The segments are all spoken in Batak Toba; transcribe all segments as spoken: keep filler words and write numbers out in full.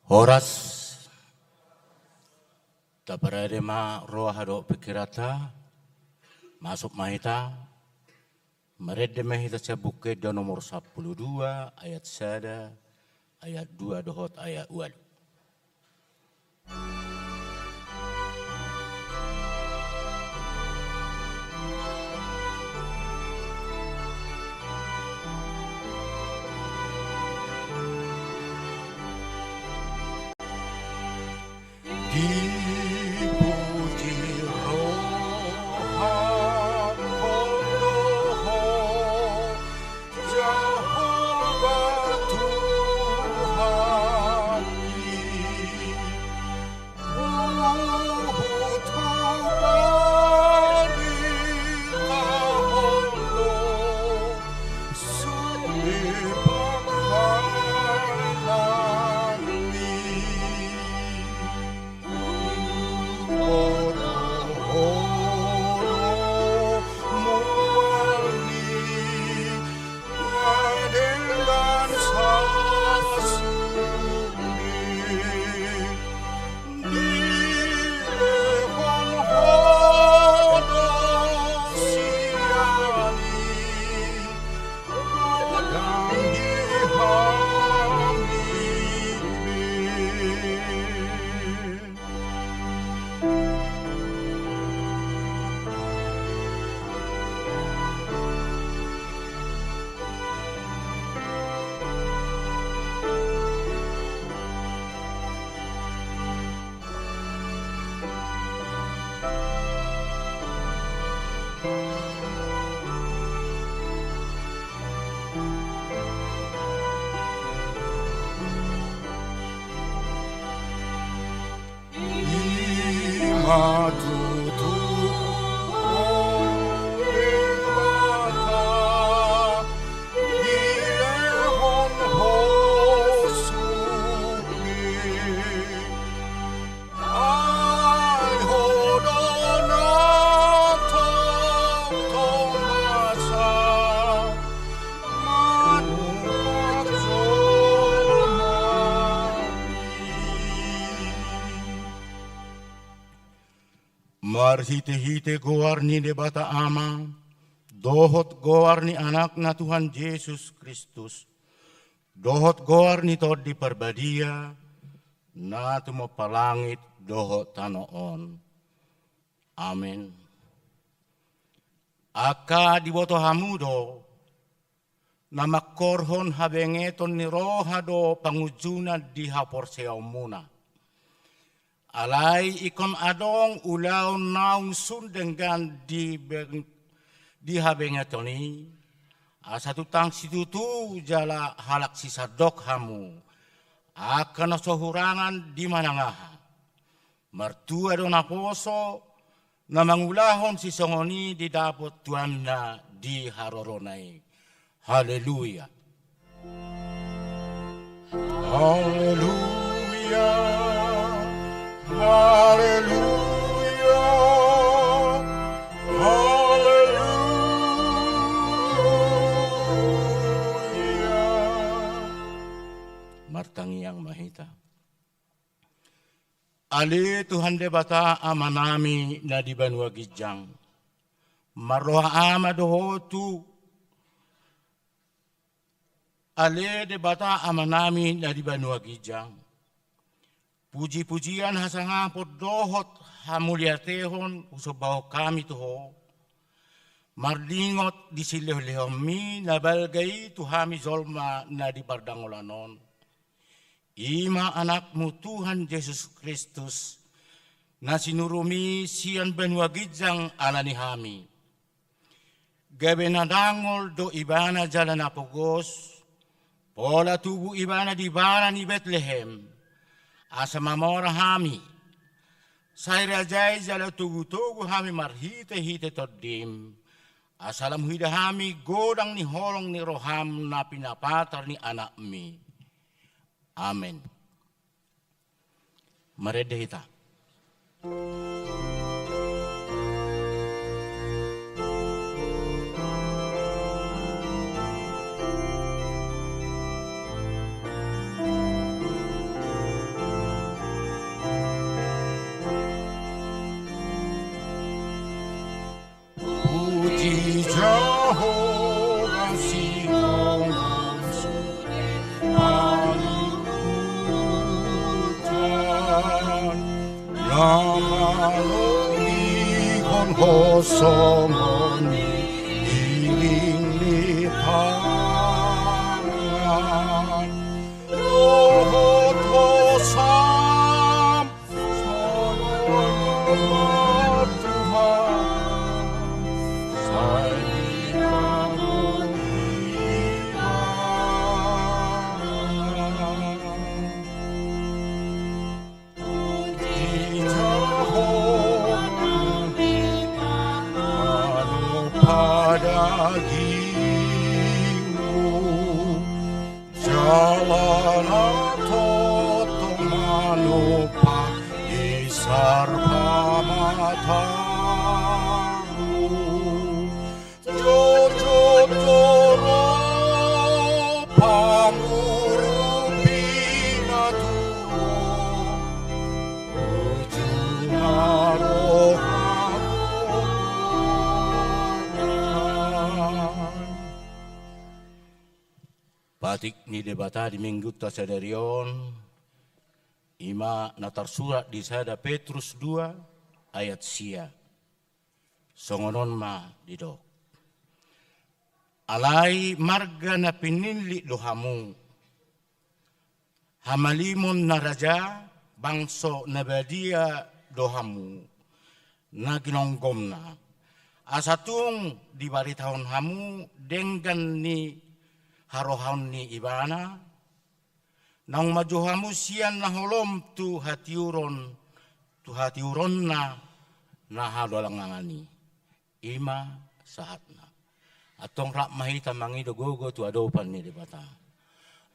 Horas. Taparade ma roha dohot pingkiranta. Masuk ma hita. Marende ma hita sian Buku Ende nomor sampulu dua, ayat sada, ayat dua dohot ayat ualu. Dipuji rohangku, Jahowa Tuhan i. Huhut hubarita Ho do sude panganmi. Huboto Ho do mual ni na denggan sasudena. Dilehon Ho do sian i godang di hami be. I ma tutu, o Debata, dilehon Ho sude. Ai Ho do na tongtong masa manumpak jolma i. Marhitehite goar ni Debata Ama, dohot goar ni Anakna Tuhan Jesus Kristus, dohot goar ni Tondi Parbadia, na tumompa langit dohot tano on. Amen. Angka diboto hamu do, na mangkorhon habengeton ni roha do pangunjunan di haporseaonmuna. Alai ingkon adong ulaon naung sun denggan di beng-, di habengeton i, asa tung tang situtu jala halak sisandok hamu, angka na so hurangan di manang aha. Martua do naposo na mangulahon sisongon i didapot tuanna di harorona i. Haleluya. Haleluya. Haleluya. Haleluya. Martangiang ma hita. Ale Tuhan Debata Amanami na di banua ginjang, marroha ama do Ho tu ale Debata Amanami na di banua ginjang. Puji-pujian, hasangapon dohot hamuliatehon husombahon hami tu Ho, mardingot di silehon-lehonmi na balga i tu hami jolma na di pardangolan on. I ma Anakmu Tuhan Jesus Kristus, na sinurumi sian banua ginjang ala ni hami. Gabe na dangol do Ibana jala na pogos, pola tubu Ibana di bana ni Betlehem, asa mamora hami. Sai rajai jala togu-togu hami marhite-hite Tondim, asa lam huida hami godang ni holong ni roham na pinapatar ni Anakmi. Amen. Marende hita. Songon iring ni tangan dohot hosam, songon Tuhan, sai dipamuliakan. Jala na tongtong manumpak di sar pamatamu. Jotjot do ro pangurupi na tubu, uju na roha Tuhan. Patik ni Debata di Minggunta sadari on, i ma na tarsurat di sada Petrus dua ayat sia. Songon on ma didok. Alai marga na pinillit do hamu, hamalimon na raja, bangso na badia do hamu, na ginonggomna, asa tung dibaritahon hamu denggan ni harohaon ni Ibana, naung manjou hamu sian na holom tu hatiuron, tu hatiuronna na hadolangan i. I ma sahatna. Antong rap ma hita mangido gogo tu adopan ni Debata.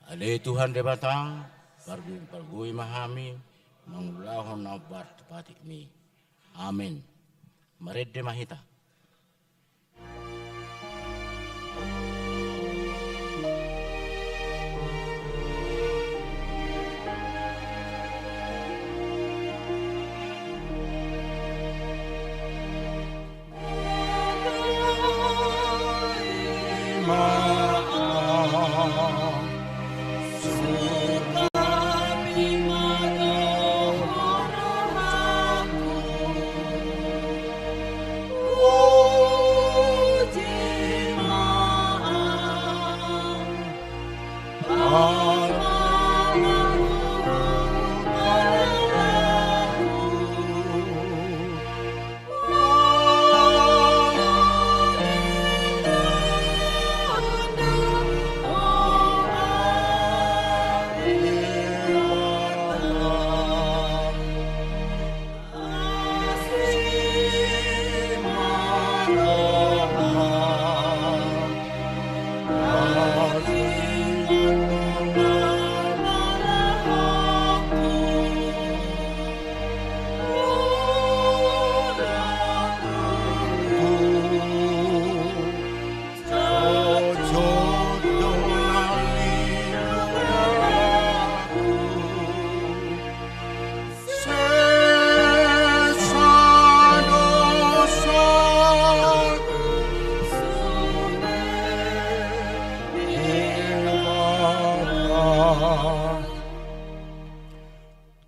Ale Tuhan Debata, pargu-, pargui ma hami mangulahon na hombar tu patikmi. Amen. Marende ma hita.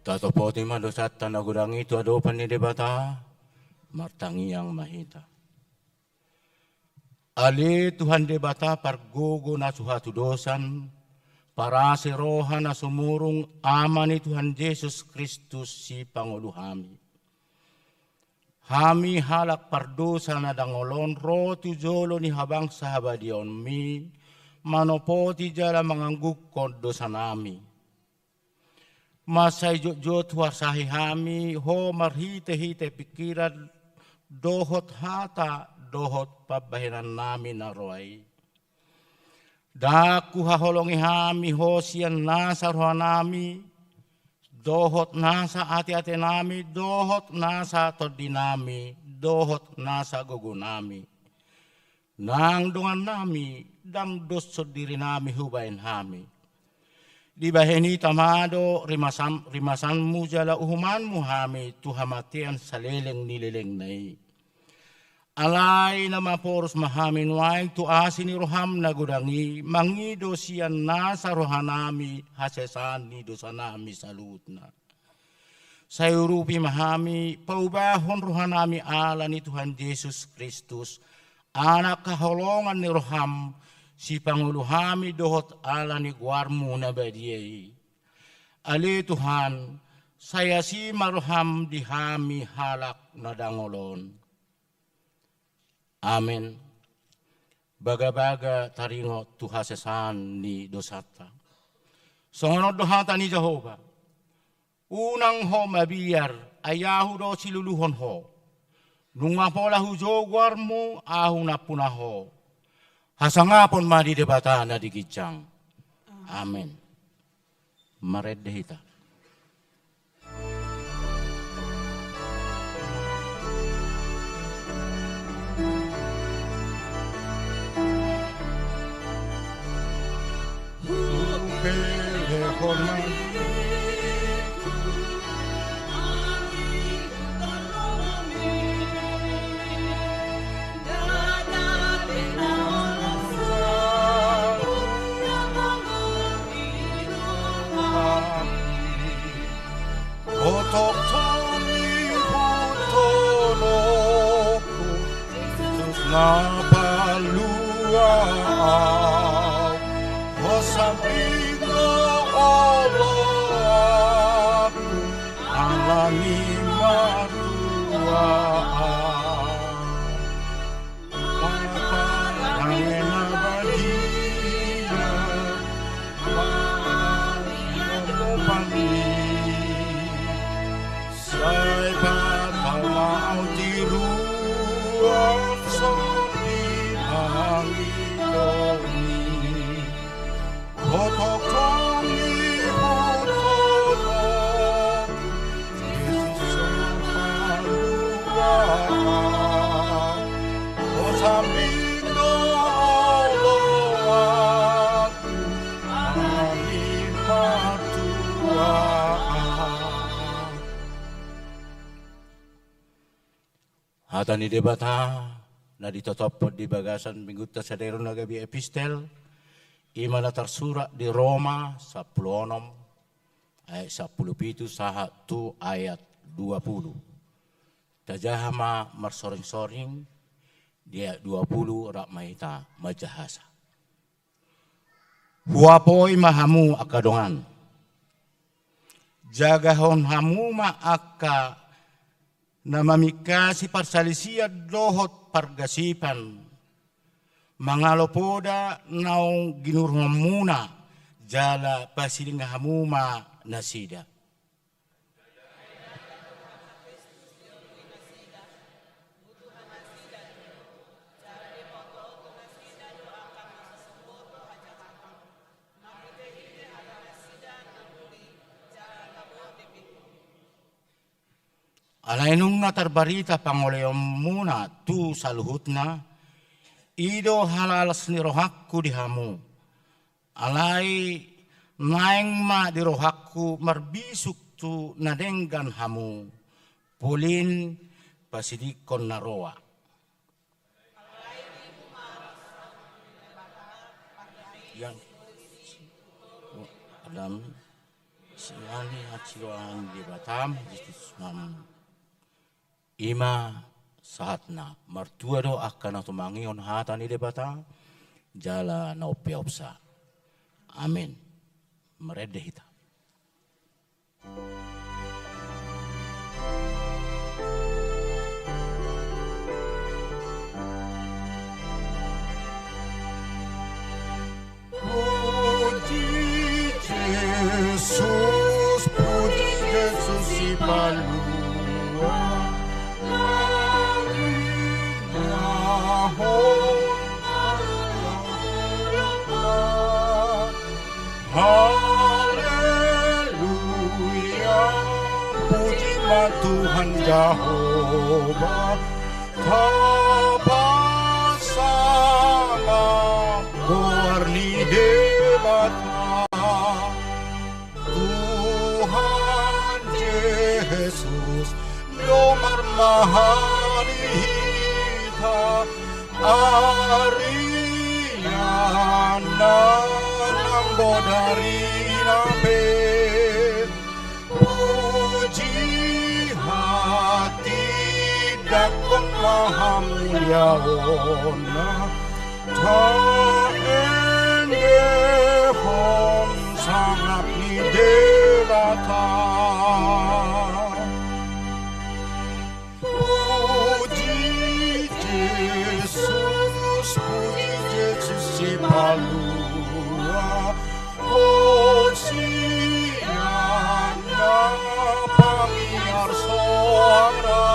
Tatopoti ma dosanta na godang i tu adopan ni Debata, martangiang ma hita. Ale Tuhan Debata pargogo na so hatudosan, parasi roha na sumurung, Ama ni Tuhan Jesus Kristus sipangolu hami. Hami halak pardosa na dangol on ro tu jolo ni habangsa habadiaonmi, manopoti jala manganggungkon dosanami. Mansai jotjot huasahi hami Ho marhitehite pingkiran dohot hata dohot pambahenannami na roa i. Ndang huhaholongi hami Ho sian nasa rohanami dohot nasa ateatenami dohot nasa tondinami dohot nasa gogonami. Nang dongannami, ndang dos sondirinami hubahen hami. Dibahen hita ma do rimasan-, rimasanmu jala uhumanmu hami tu hamatean saleleng ni lelengna i. Alai na maporus ma hami nuaeng tu asi ni roham na godang i, mangido sian nasa rohanami hasesaan ni dosanami saluhutna. Sai urupi ma hami, paubahon rohanami ala ni Tuhan Jesus Kristus, Anak haholongan ni roham, sipangolu hami dohot ala ni goarmu na badia i. Ale Tuhan, sai asi ma roham di hami halak na dangol on. Amen. Bagabaga taringot tu hasesaan ni dosanta. Songon on do hata ni Jahowa. Unang ho mabiar, ai ahu do siluluhon ho. Nunga pola hujou goarmu, ahu nampuna ho. Hasangapon ma di Debata na di ginjang. Amen. Marende hita. Otoktongi hutolongku, Jesus na palua au. Hosambing do oloanku, ala ni matua au. Bapa nang na badia, Bapa ni adopan i, sai patamau tiruan sondi nang i domi. Otoktongi hutolongku, Jesus na palua au. Hosambing do oloanku, ala ni matua au. Hata ni Debata na ditotophon di bagasan Minggunta sadari on na gabe epistel, i ma na tarsurat di Roma sampulu onom ayat sampulu pitu sahat tu ayat dua pulu. Tajaha ma marsoring-soring di ayat dua pulu, rap ma hita manjahasa. Huapoi ma hamu angka dongan. Jagahon hamu ma angka na mamingkasi parsalisian dohot pargasipan. Mangalo poda naung ginuruhonmuna, jala pasiding hamu ma nasida. Alai nunga tarbarita pangoleonmuna tu saluhutna, i do halalas ni rohangku di hamu. Alai naeng ma di rohangku marbisuk tu na denggan hamu, polin pasidingkon na roa. Yang Adam, siani aciroan di Batam, Kristus mam. I ma sahatna, martua do angka na tumangihon hata ni Debata, jala na umpeopsa. Amen. Marende hita. Puji Jesus, puji Jesus, sipalua langit nahon. Haleluya, puji ma Tuhan Jahowa, tapasangap goar ni Debata. Tuhan Jesus do marmaha di hita, arian nang bodarina pe. Puji Hamuliaonna, taendehon sangap ni Debata. Puji Jesus, puji Jesus Sipalua. Hosianna, pangiar soara.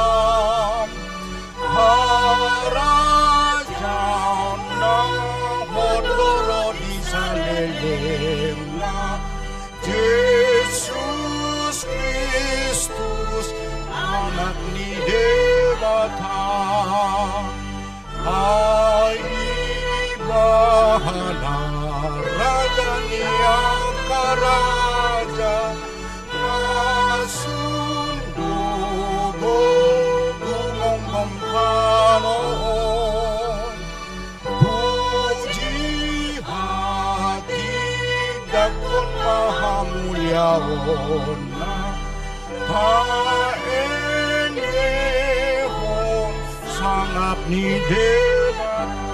Harajaonna, hot do ro di salelengna. Jesus Kristus, Anak ni Debata. Ai ibana raja ni angka raja, na sun do gumomgom tano on. Puji hatindanghon ma hamuliaonna, taendehon sangap ni Debata.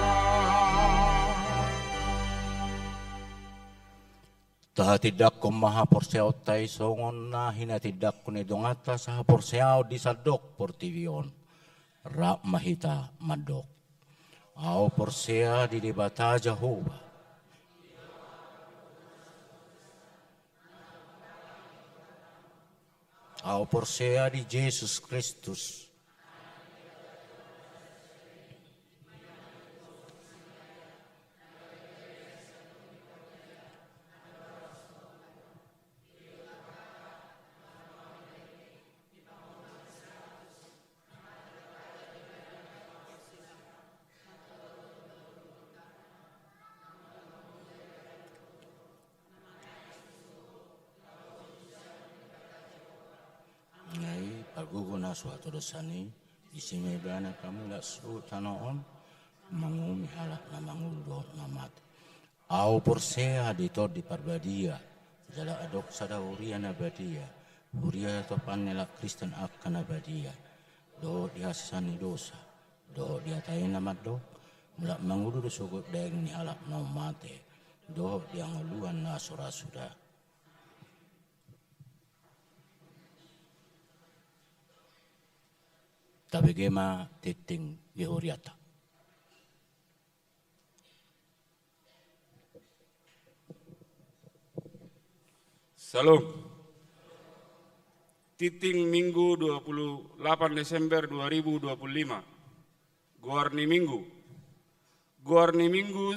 Tahatindanghon ma haporseaonta i songon na hinatindangkon ni donganta sahaporseaon di sandok portibi on. Rap ma hita mandok. Ahu porsea di Debata Jahowa. Ahu porsea di Jesus Kristus. Ai pargogo na so hatodosan i, ise ma ibana pamulak suhut tano on, manguhumi halak na mangolu dohot na mate. Ahu porsea di Tondi Parbadia, jala adong sada huria na badia, huria topan ni halak Kristen angka na badia, dohot di hasesaan ni dosa, dohot di hata i na mandok, mulak mangolu do sogot daging ni halak naung mate, dohot di hangoluan na so ra suda. Tabege ma tingting ni hurianta. Syalom. Tingting Minggu dua puluh delapan Desember dua ribu dua puluh lima. Goar ni Minggu. Goar ni Minggu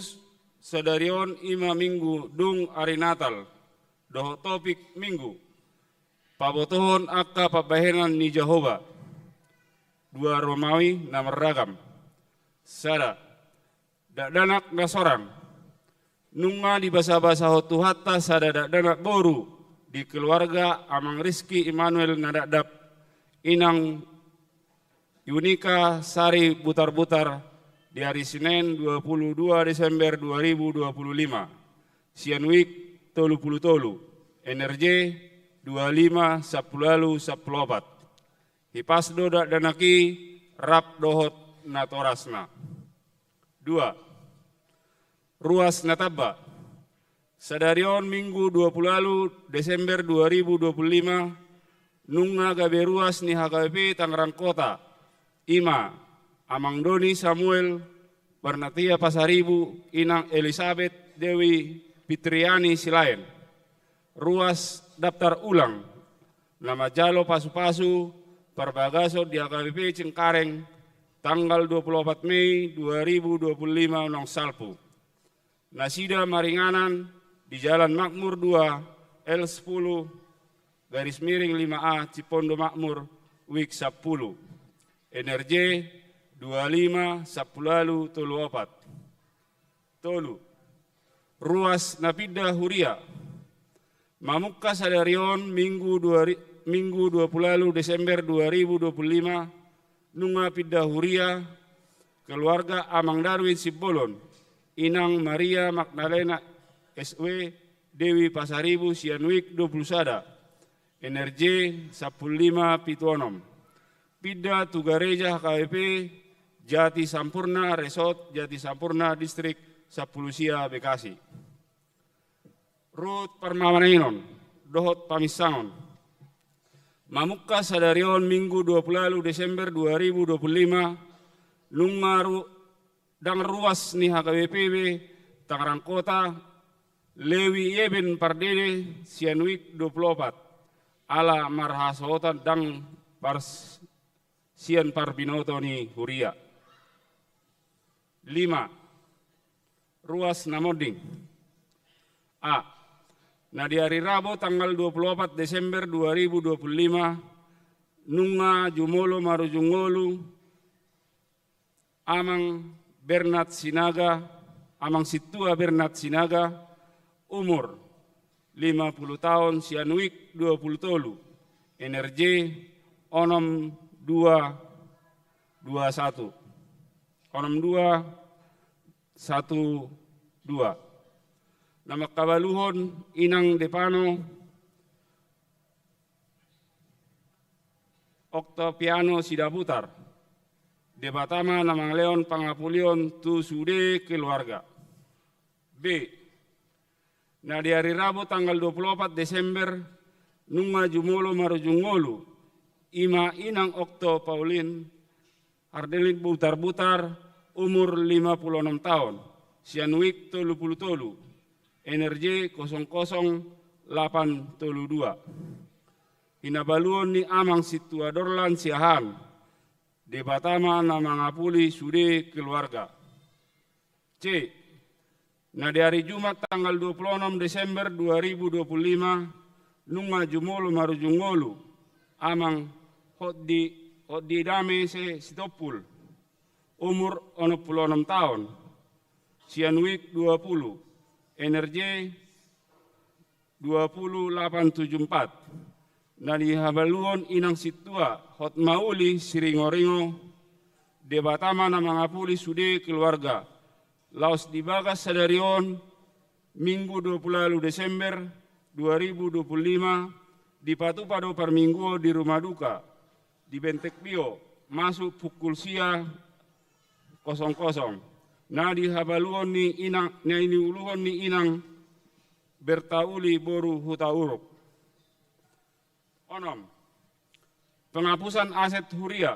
sadari on i ma Minggu dung ari Natal, dohot topik Minggu, pabotohon angka pambahenan ni Jahowa. Dua Romawi na marragam. Sada, dakdanak na sorang. Nunga dibasabasahon Tuhanta sada dakdanak boru di keluarga Amang Rizky Immanuel Nadapdap, Inang Yunika Sari Butarbutar, di ari Senen dua puluh dua Desember dua ribu dua puluh lima, sian wijk tolu puluh tolu, N R J dua lima sampulu ualu sampulu opat. Hipas do dakdanak i rap dohot natorasna. Dua. Ruas na tamba. Sadari on Minggu dua puluh ualu Desember dua ribu dua puluh lima, nunga gabe ruas ni H K B P Tangerang Kota, i ma Amang Doni Samuel Barnatia Pasaribu, Inang Elisabet Dewi Fitriani Silaen. Ruas daftar ulang, na manjalo pasupasu parbagason di H K B P Cengkareng, tanggal dua puluh opat Mei dua ribu dua puluh lima naung salpu. Nasida maringanan di Jalan Makmur dua, L sepuluh, garis miring lima A, Cipondo Makmur, wijk sampulu, N R J dua lima sampulu ualu tolu opat. Tolu. Ruas na pinda huria. Mamungka sadari on Minggu dua ri-, Minggu dua puluh ualu Desember dua ribu dua puluh lima, nunga pinda huria keluarga Amang Darwin Simbolon, Inang Maria Magdalena S W, Dewi Pasaribu sian wijk dua puluh sada, N R J sampulu lima pitu onom. Pinda tu gareja H K B P Jati Sampurna, Resort Jati Sampurna, Distrik Sampulu Sia, Bekasi. Rut parmamanenon dohot paminsangon. Mamungka sadari on Minggu dua pulu ualu Desember dua ribu dua pulu lima, nunga ru-, dang ruas ni H K B P B Tangerang Kota, Lewi Yeben Pardede sian wijk dua pulu opat, ala marhasohotan dang pars-, sian parbinoto ni huria. Lima. Ruas na monding. A. Na di ari Rabu tanggal dua pulu opat Desember dua ribu dua pulu lima, nunga jumolo marujung ngolu Amang Bernat Sinaga, Amang Sintua Bernat Sinaga, umur lima pulu taon, sian wijk dua pulu tolu, energi onom dua dua satu, onom dua satu dua. Na mangkabaluhon Inang Depano Oktaviano Sidabutar, Debata ma na mangalehon pangapulion tu sude keluarga. B. Na di ari Rabu tanggal dua pulu opat Desember, nunga jumolo marujung ngolu, i ma Inang Okto Pauline Ardelin Butarbutar, umur lima pulu onom taon, sian wijk tolu pulu tolu, energi kosong kosong lapan tolu dua. Hinabaluon ni Amang Sintua Dorlan Siahaan, Debata ma na mangapuli sude keluarga. C. Na di ari Jumat tanggal dua pulu onom Desember dua ribu dua pulu lima, nunga jumolo marujung ngolu Amang Hotdi, Hotdi Dame Se Sitompul, umur onom pulu onom taon, sian wijk dua pulu, energi dua pulu lapan tuju empat. Na dihabaluhon Inang Sintua Hotmauli Siringoringo, Debata ma na mangapuli sude keluarga. Laos di bagas sadari on, Minggu dua pulu ualu Desember dua ribu dua pulu lima, dipatupa do parmingguon di rumah duka di Bentek Bio, masuk pukul sia kosong kosong. Na dihabaluhon ni Inang, na niuluhon ni Inang Bertauli boru Hutauruk. Onom. Penghapusan aset huria.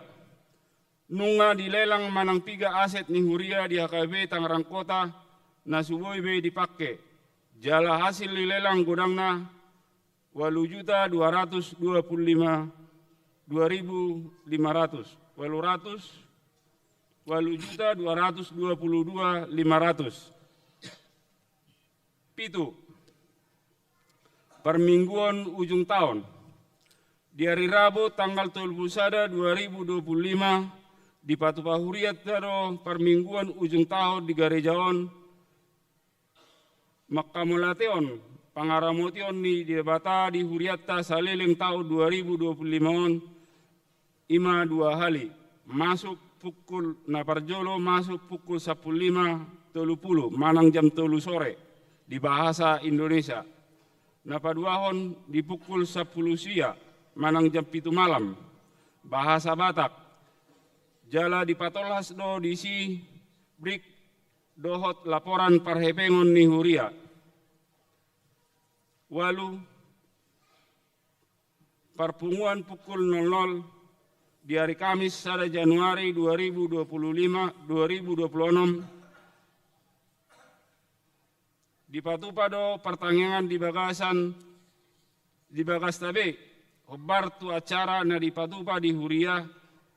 Nunga dilelang manang piga aset ni huria di H K B P Tangerang Kota na so boi be dipangke. Jala hasil ni lelang godangna ualu juta dua ratus dua pulu lima, dua ribu lima ratus, ualu ratus, ualu juta dua ratus dua pulu dua lima ratus. Pitu. Parmingguon ujung taon. Di ari Rabu tanggal tolu pulu sada dua ribu dua pulu lima, dipatupa hurianta do parmingguon ujung taon di gareja on, mangkamauliatehon pangaramotion ni Debata di hurianta saleleng taon dua ribu dua pulu lima on, i ma dua hali, masuk pukul, na parjolo masuk pukul sampulu lima tolu pulu manang jam tolu sore di bahasa Indonesia. Na paduahon di pukul sampulu sia manang jam pitu malam, bahasa Batak. Jala dipatolhas do disi brik dohot laporan parhepengon ni huria. Ualu. Parpunguan pukul nol nol di ari Kamis sada Januari dua ribu dua pulu lima, dua ribu dua pulu onom, dipatupa do partangiangan di bagasan, di bagasta be, hombar tu acara na dipatupa di huria,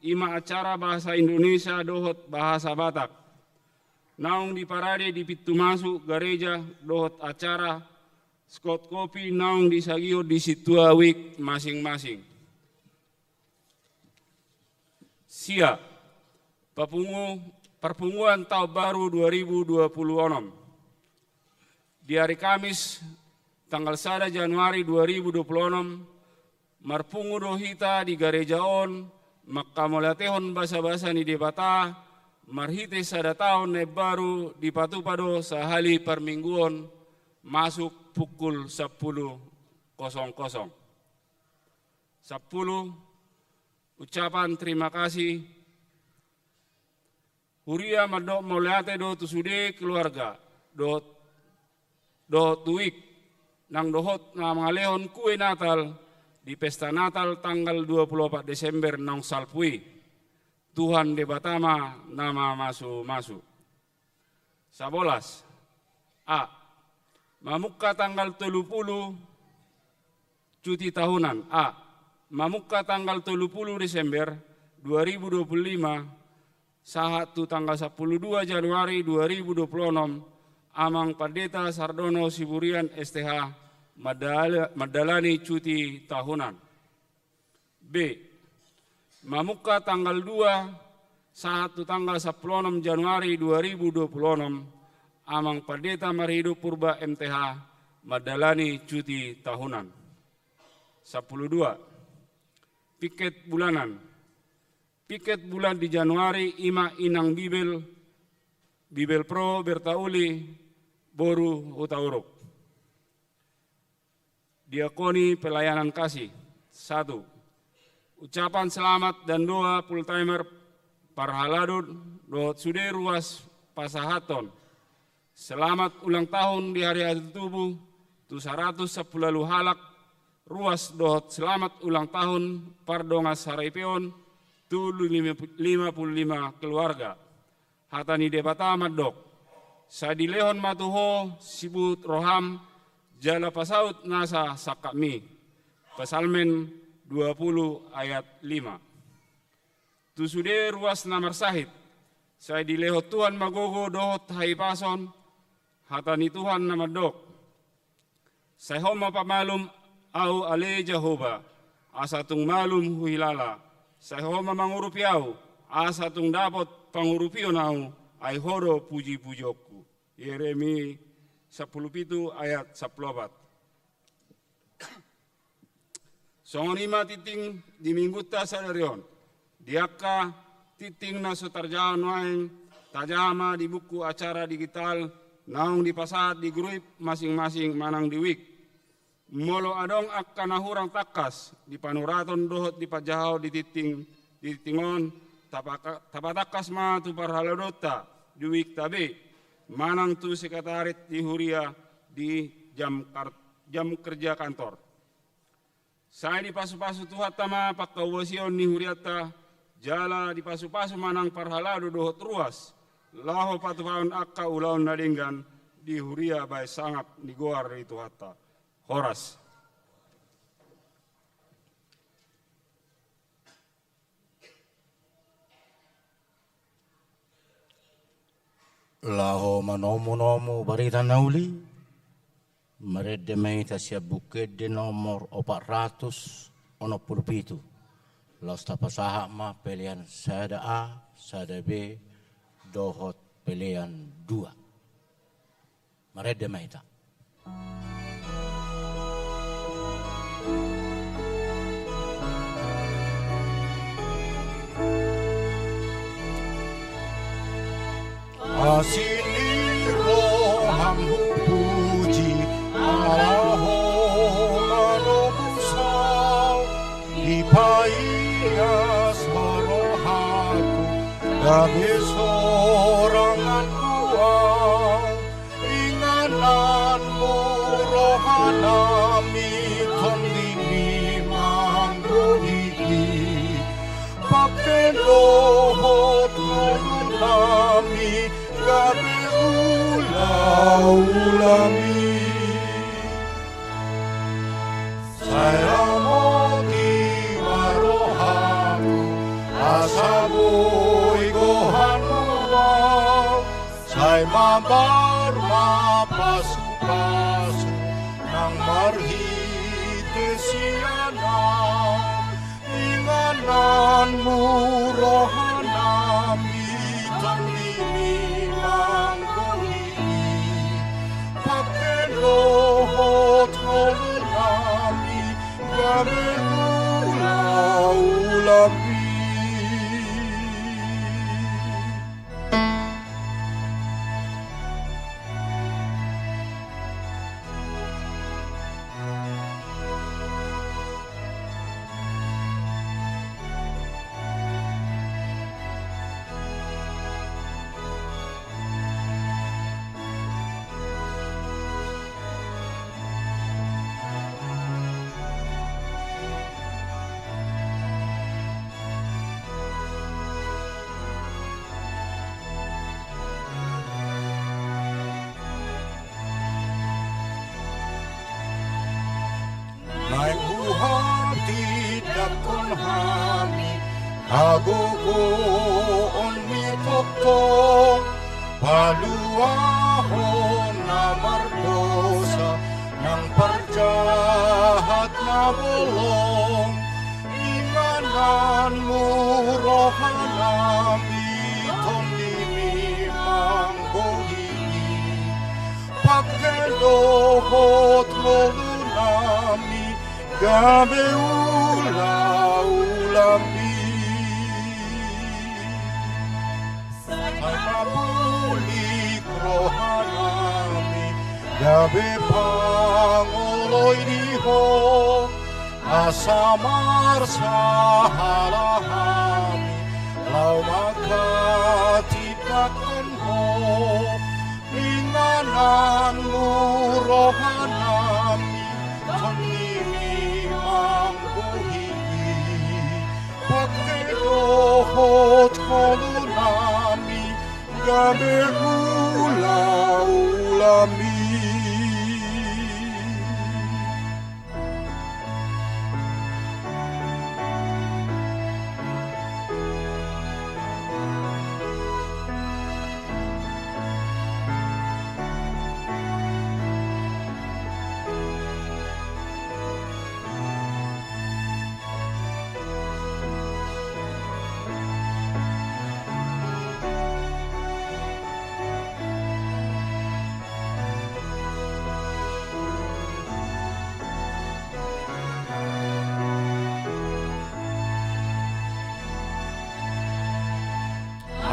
i ma acara bahasa Indonesia dohot bahasa Batak. Naung diparade di pintu masuk gareja dohot acara skot kopi naung disagihon di sintua wijk masing-masing. Sia, papungu, parpunguan taon baru dua ribu dua pulu onom. Di ari Kamis, tanggal sada Januari dua ribu dua pulu onom, marpungu do hita di gareja on, mangkamauliatehon basabasa ni Debata, marhite sada taon na imbaru dipatupa do sahali parmingguon, masuk pukul sampulu kosong kosong. Sampulu, ucapan terima kasih Huria mandok mauliate do tu sude keluarga dohot, dohot tu wijk nang dohot na mangalehon kue Natal di pesta Natal tanggal dua pulu opat Desember naung salpu i. Tuhan Debata ma na mamasu-masu. Sabolas. A. Mamungka tanggal tolu pulu cuti tahunan. A. Mamungka tanggal tolu pulu Desember dua ribu dua pulu lima sahat tu tanggal sampulu dua Januari dua ribu dua pulu onom, Amang Pandita Sardono Siburian S T H mandal-, mandalani cuti tahunan. B. Mamungka tanggal dua sahat tu tanggal sampulu onom Januari dua ribu dua pulu onom, Amang Pandita Marhidup Purba M T H mandalani cuti tahunan. Sampulu dua. Piket bulanan. Piket bulan di Januari i ma inang Bibel, Bibelvrouw Berta Uli, boru Hutauruk. Diakoni pelayanan kasih. Satu. Ucapan selamat dan doa full timer parhalado dohot sude ruas pasahathon selamat ulang tahun di hari hatutubu tu saratus sampulu ualu halak ruas dohot selamat ulang tahun pardongansaripeon tu lima pulu lima keluarga. Hata ni Debata mandok, sai dilehon ma tu ho sibuhut roham jala pasaut nasa sangkapmi. Psalmen dua pulu ayat lima. Tu sude ruas na marsahit, sai dilehon Tuhan ma gogo dohot hahipason. Hata ni Tuhan na mandok, sai ho ma pamalum ahu ale Jahowa, asa tung malum huhilala. Sai ho ma mangurupi ahu, asa tung dapot pangurupion ahu, ai ho do puji-pujionku. Yeremi sampulu pitu ayat sampulu opat. Songon i ma tingting di minggunta sadari on. Di angka tingting na so tarjaha nuaeng, tajaha ma di buku acara digital naung dipasahat di grup masing-masing manang di wijk. Molo adong angka na hurang tangkas di panuraton dohot di panjahahon di tingting, di tingting on, tapaka-, tapatangkas ma tu parhaladonta di wijk ta be, manang tu sekretariat di huria di jam kar-, jam kerja kantor. Sai dipasu-pasu Tuhanta ma pangkauasion ni hurianta, jala dipasu-pasu ma nang parhalado dohot ruas, laho patupahon angka ulaon na denggan di huria bahen sangap ni goar ni Tuhanta. Horas. Laho manomu-nomu barita na uli, marende ma hita sian Buku Ende nomor opat ratus onom pulu pitu. Laos tapasahat ma pelean sada A, sada B, dohot pelean dua. Marende ma hita. Asi ni roham hupuji, ala Ho manobus ahu, dipaias ma rohangku, gabe sorangan do ahu. Ingananmu rohanami, tondimi manggogoi, pangke dohot ngolunami, gabe ulaulami. Sai ramoti ma rohangku, asa boi gohanmu ahu. Sai mambaru ma pasu-pasu nang marhite sian ahu. Ingananmu rohanami, tondimi manggogoi, pangke dohot ngolunami, gabe ulaulami. Hami hagogoon ni tongtong, paluahon na mardosa nang parjahat na bolong. Ingananmu rohanami, Tondimi manggohi i, pangke dohot ngolunami gabe ulaulami. Sai mapulik rohanami gabe pangoloi di Ho, asa marsahala hami laho manghatindanghon Ho. Ingananmu rohanami, Tondimi manggohi i, pangke dohot ngolunami gabe ulaulami.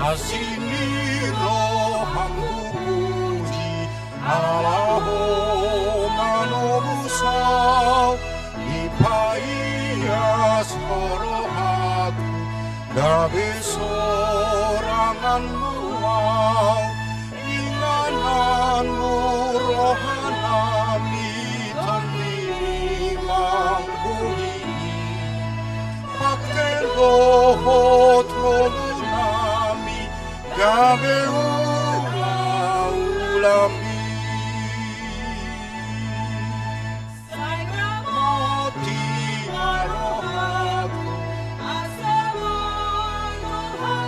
Asi ni roham hupuji, ala Ho manobus au, dipaias Ho rohangku, gabe soranganmu au. Ingananmu rohanami, Tondimi manggohi i, pangke dohot ngolunami gabe ulaulami. Sai ramoti ma rohangku, asa boi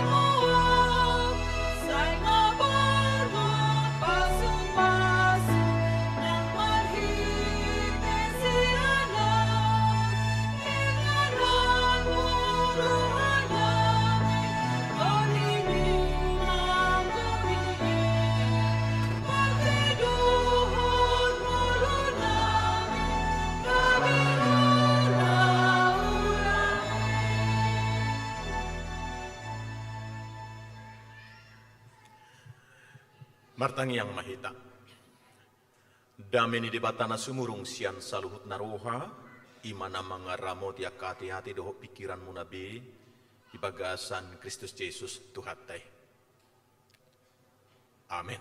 roham, sai mabar ma pasupasu nang marhite sian au. Ingananmu rohanami, Tondimi manggohi i, pangke dohot ngolunami gabe ulaulami. Martangiang ma hita. Dame ni Debata na sumurung sian saluhutna roha, i ma na mangaramoti angka ateate dohot pingkiranmuna be, di bagasan Kristus Jesus Tuhanta i. Amen.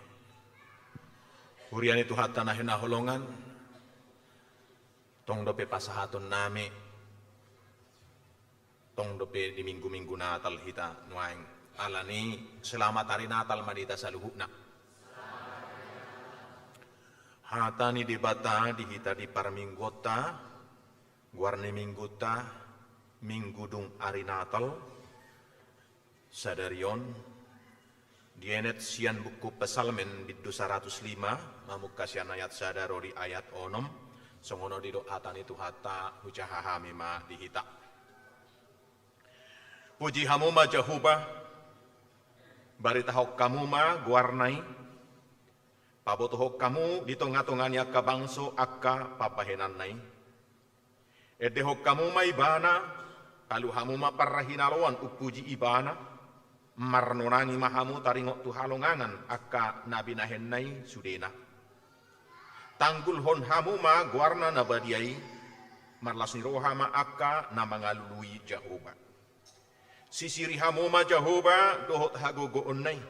Huria ni Tuhanta na hinaholongan, tong dope pasahatonnami, tong dope di minggu-minggu Natal hita nuaeng. Alani, selamat ari Natal ma di hita saluhutna. Hata ni Debata di hita di parmingguonta, goar ni minggunta, minggu dung ari Natal, sadari on, dienet sian buku Psalmen bindu saratus lima, mamungka sian ayat sada ro di ayat onom, songon on didok hata ni Tuhanta, hujaha hami ma di hita. Puji hamu ma Jahowa, baritahon hamu ma goarna i, pabotohon hamu di tonga-tonga ni angka bangso angka pambahenanna i. Endehon hamu ma ibana, alu hamu ma parhinaloan umpuji ibana, marnonangi ma hamu taringot tu halongangan angka na binahenna i sudena. Tanggulhon hamu ma goarna na badia i, marlas ni roha ma angka na mangalului Jahowa. Sisiri hamu ma Jahowa dohot hagogoonna i,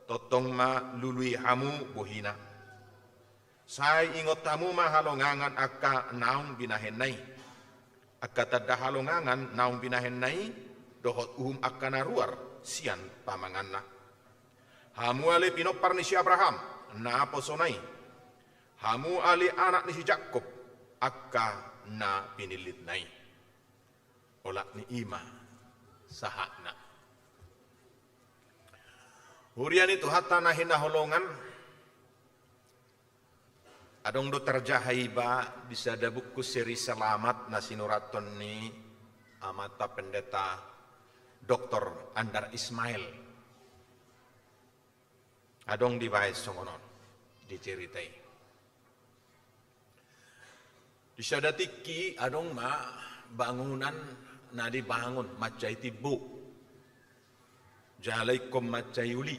tongtong ma lului hamu bohina. Sai ingot hamu ma halongangan angka naung binahenna i, angka tanda halongangan naung binahenna i, dohot uhum angka na ruar sian pamanganna. Hamu ale pinompar ni si Abraham, naposona i, hamu ale anak ni si Jakkob, angka na pinillitna i. Olat ni ima sahatna. Huria ni Tuhanta na hinaholongan, adong do tarjaha iba di sada buku seri Selamat na sinurathon ni amanta pendeta Doktor Andar Ismail. Adong dibaen songon on di cerita i. Di sada tingki adong ma bangunan na dibangun mansai timbo, jala ingkon mansai uli.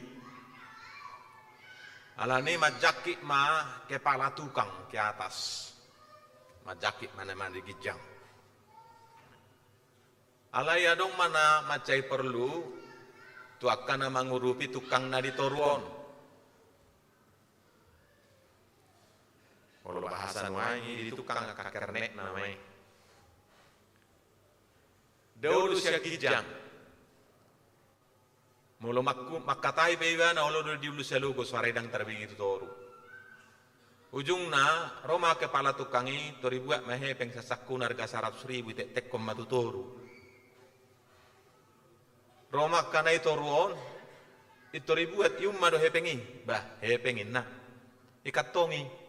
Alani manjangkit ma kepala tukang ke atas, manjangkit ma na di ginjang. Alai adong ma na mansai porlu tu angka na mangurupi tukang na di toru on. Molo bahasa nuaeng i di tukang angka kernek nama i. Daulu sian ginjang. Molo mangku-, mangkatai pe ibana olo do diulu salogo, soara i ndang tarbege tu toru. Ujungna ro ma kepala tukang i, tor ibuat ma hepeng sasangkuna arga saratus ribu, itektekkon ma tu toru. Ro ma angka na i toru on, intor ibuat, ium ma do hepeng i. Bah, hepeng inna. Ikantongi.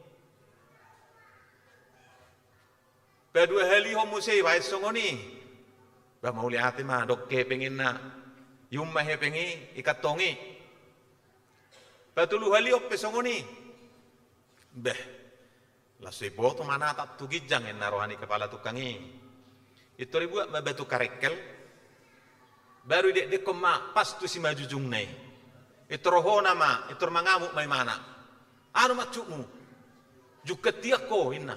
Paduahalihon muse ibaen songon i. Bah, mauliate ma, dok hepeng inna. Ium ma hepeng i, ikantongi. Patoluhalihon pe songon i. Bah, laos so iboto manatap tu ginjang inna roha ni kepala tukang i. Intor ibuat ma batu karengkel. Baru idekdekkon ma pas tu simanjujungna i. Intor rohona ma, intor mangamuk ma imana. Anu maksudmu? Jungkat tiak ho inna.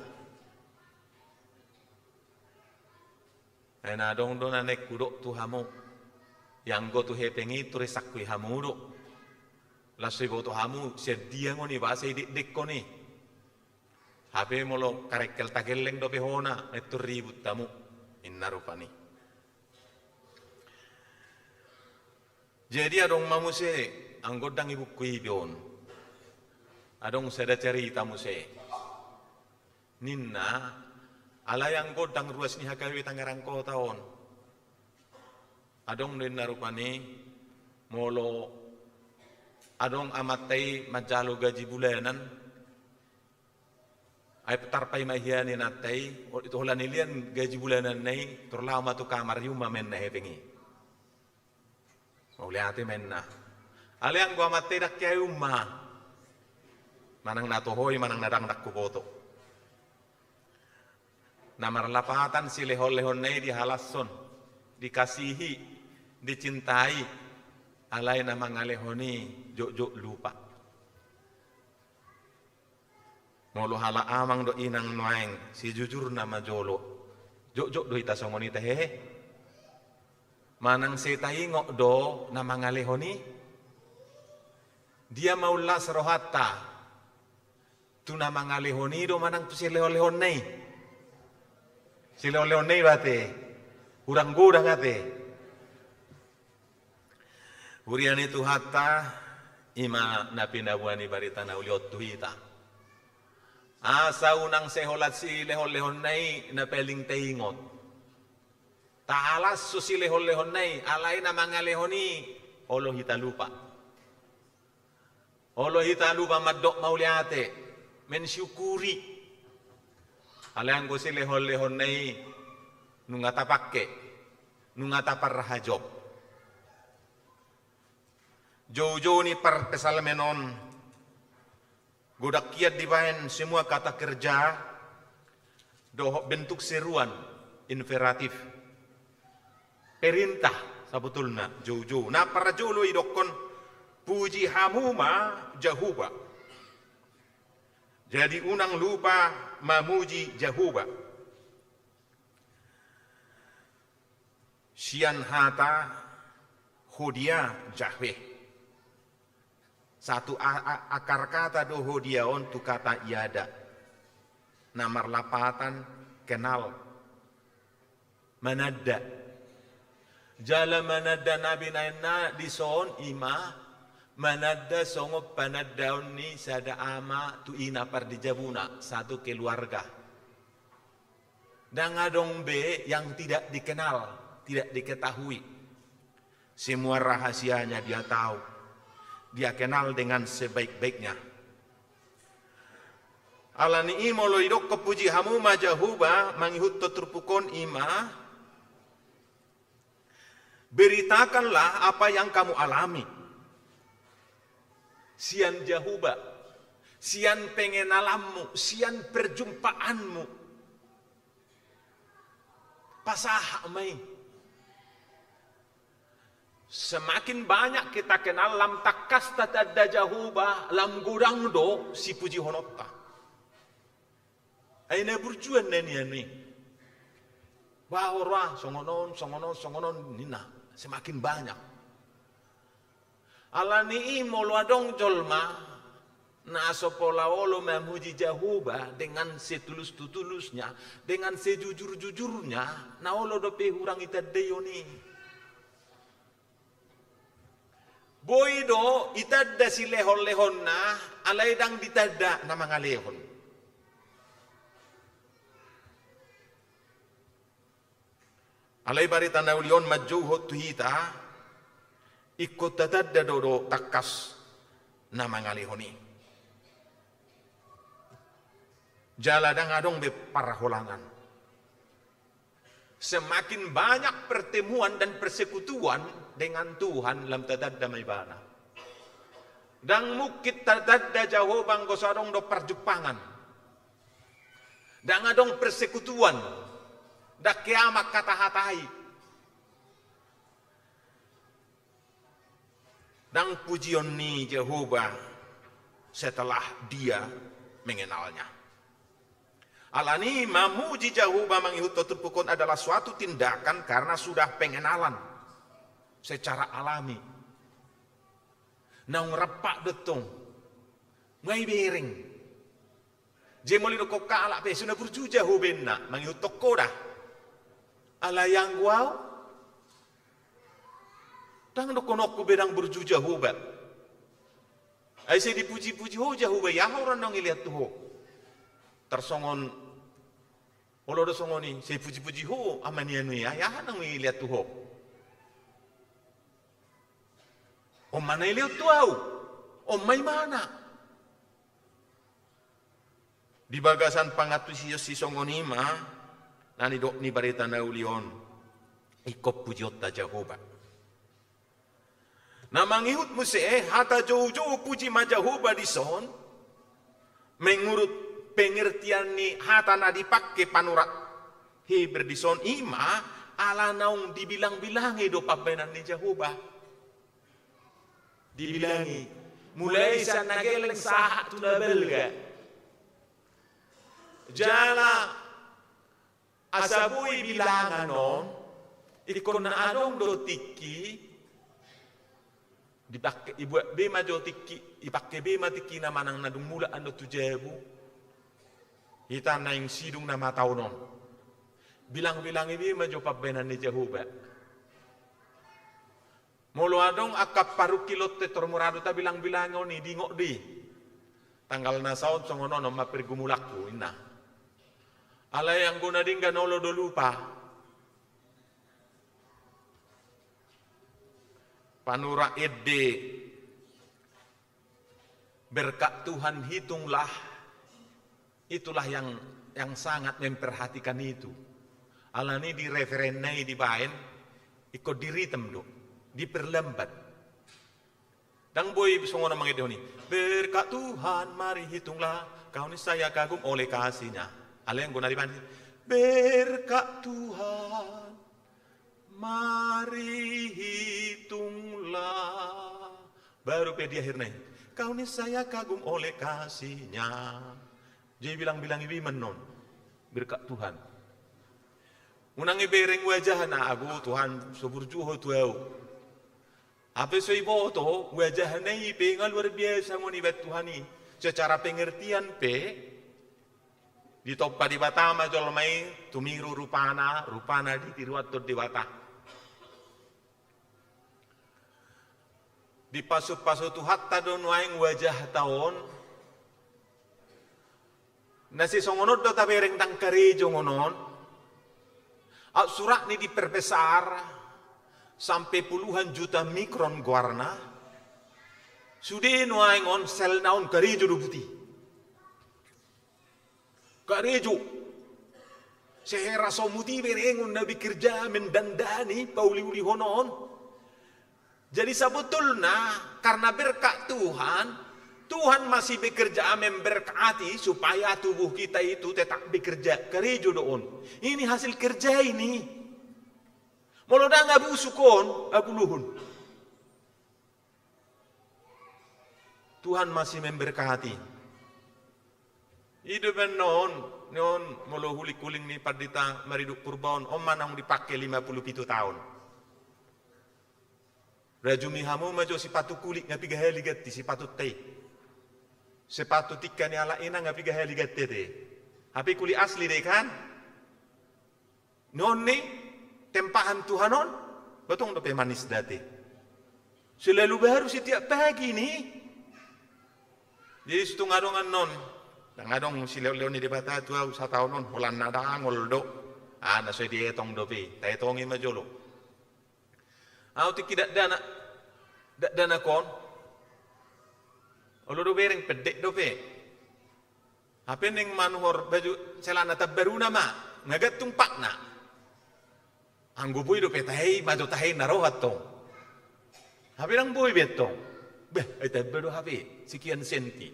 Ai na adong do na naeng hudok tu hamu. Ianggo tu hepeng i turisangkui hamu do. Laos so iboto hamu sian dia ngoni bahasa idekdekkon i. Hape molo karengkel tagelleng dope hona, na intor ribut hamu. Inna rupani. Jadi adong ma muse, anggo ndang i buku i be on. Adong sada carita muse. Ninna, alai anggo ndang ruas ni H K B Tangerang Kota on. Adong do inna rupani, molo adong amanta i manjalo gaji bulanan, ai tarpaima hian inanta i, holan ilean gaji bulananna i, tor laho ma tu kamar, ium ma ma inna hepeng i. Mauliate ma inna. Alai anggo amanta i ndang hea ium ma. Manang na toho i, manang na ndang, ndang huboto. Na marlapatan silehonlehonna i dihalashon, dikasihi, dicintai, alai na mangalehon i jotjot lupa. Molo halak amang dohot inang nuaeng, sejujurna ma jolo. Jotjot do hita songon i tahehe. Manang sai taingot do na mangalehon i? Dia ma las rohanta? Tu na mangalehon i do manang tu silehonlehonna i? Silehonlehonna i ba ate. Hurang godang ate. Huria ni Tuhanta, i ma na pinaboa ni barita na uli on tu hita. Asa unang sai holan silehonlehonna i na paling taingot. Tahalashon silehonlehonna i, alai na mangalehon i olo hita lupa. Olo hita lupa mandok mauliate, mensyukuri. Alai anggo silehonlehonna i nunga tapangke, nunga taparhajop. Joujou ni parpsalmen on, godang hian dibaen semua kata kerja dohot bentuk seruan, imperatif. Perintah sabotulna, joujou. Na parjolo idokkon, puji hamu ma Jahowa. Jadi unang lupa mamuji Jahowa. Sian hata hodia, Jahwe. Satu a-, a-, akar kata do hodia on tu kata iada. Na marlapatan kenal. Mananda. Jala mananda na binaenna dison i ma mananda songon panandaon ni sada ama tu ina pardijabuna, satu keluarga. Ndang adong be yang tidak dikenal. tidak diketahui. Semua rahasianya dia tahu. Dia kenal dengan sebaik-baiknya. Alani i molo didokkon puji hamu ma Jahowa mangihuthon turpuk on, i ma, beritakanlah apa yang kamu alami sian Jahowa, sian pengenalanmu, sian perjumpaanmu. Pasahat ma i. Semakin banyak kita kenal, lam tangkas tatanda Jahowa, lam godang do sipujihononta. Ai na burju annon nian i. Bah, ora, songon on, songon on, songon on, ninna. Semakin banyak. Alani i molo adong jolma na so pola olo mamuji Jahowa dengan setulus-tutulusnya, dengan sejujur-jujurnya, na olo dope hurang itandaion i. Boi do itanda silehon-lehonna, alai ndang ditanda na mangalehon. Alai barita na uli on manjouhon tu hita, ingkon tatanda do, do tangkas na mangalehon i. Jala ndang adong be parholangan. Semakin banyak pertemuan dan persekutuan dengan Tuhan, lam tatanda ma Ibana. Ndang mungkin tatanda Jahowa anggo so adong do parjumpangan. Ndang adong persekutuan, ndang hea mangkatahatai. Ndang pujion ni Jahowa setelah dia mengenalnya. Alani i mamuji Jahowa mangihuthon turpuk on adalah suatu tindakan karena sudah pengenalan secara alami. Naung rampak do tong, nunga ibereng. Jadi molo didokkon halak pe, so na burju Jahowa inna, mangihuthon ho da. Alai anggo ahu, ndang dohononku be ndang burju Jahowa. Ai sai dipuji-puji ho Jahowa, ia aha ora naung ilean tu ho? Tarsongon olo do songon i, sai puji-puji ho Ama ni anu i, ia aha naung ilean tu ho? On ma na ilean tu ahu, on ma ibana. Di bagasan pangantusion sisongon i ma na nidok ni barita na uli on, ingkon pujionta Jahowa. Na mangihut muse hata joujou puji ma Jahowa dison, menurut pengertian ni hata na dipangke panurat Heber dison, i ma ala naung dibilang-bilangi do pambahenan ni Jahowa. Dibilangi mulai sian na gelleng sahat tu na balga. Jala asa boi bilangan on, ingkon na adong do tingki, dipangke, dibuat be ma jo tingki, dipangke be ma tingki na manang na dung mulak annon tu jabu. Hita naeng sidung na mataon on. Bilang-bilangi be ma jo pambahenan ni Jahowa. Molo adong angka parungkilon, tor mura do tabilang-bilangi on i, diingot do i. Tanggal na saon songon on, on ma pergumulanku, inna. Alai anggo na denggan olo do lupa. Panurat ende, berkat Tuhan hitunglah, itulah yang, yang sangat memperhatikan itu. Alani di referenna i dibaen, ingkon diritem do, diperlambat. Ndang boi songon on mangendehon i. Berkat Tuhan, mari hitunglah, kau niscaya kagum oleh kasihnya. Alai anggo na dibaen, berkat Tuhan, mari hitunglah. Baru pe di akhirna i, kau niscaya kagum oleh kasihnya. Jadi bilang-bilangi be ma annon, berkat Tuhan. Unang ibereng wajahna, ago Tuhan, so burju ho tu ahu. Hape so iboto wajahna i pe nga luar biasa ngoni ibaen Tuhan i. Secara pengertian pe, ditompa Debata ma jolma i, tumiru rupana, rupana ditiruanhon Debata. Dipasupasu Tuhanta do nuaeng wajahta on. Na sisongon on do tabereng ndang karejo songon on. Aut surat ni diperbesar sampe puluhan juta mikron goarna, sude nuaeng on selna on karejo do buti. Karejo. Sehera somut i berengon na bekerja mendandani pauliulihon on. Jadi sebetulna karena berkat Tuhan, Tuhan masih bekerja memberkati supaya tubuh kita itu tetap bekerja. Karejo do on. Ini hasil kerja ini. Molo ndang abusuk on, abuluhon. Tuhan masih memberkati. I do baen on, ni on molo huling-huling ni pandita Mariduk Purba on, on ma naung dipake lima puluh pitu taon. Rajumi hamu ma jo sipatu kulit nga piga hali ganti sipatu te. Sepatu tingka ni halak i nga piga hali ganti te. Hape kulit asli do i kan? Ni on ni tempahan Tuhan on, ba tong dope manis da te. Selalu baru setiap pagi ni. Jadi situng adong annon, ndang adong sileonleon ni Debata tu au sataon on, holan na dangol do. Ah, na so dietong dope, taetongi ma jolo. Au tingki dakdanak, dakdanak on. Olo do bereng, pendek dope. Hape naeng manuhor baju celana tambaruna ma, nga gantung patna. Anggo boi dope tahe i, majo tahe i na ro antong. Hape ndang boi be antong. Bah, ai tamba do hape, sekian senti.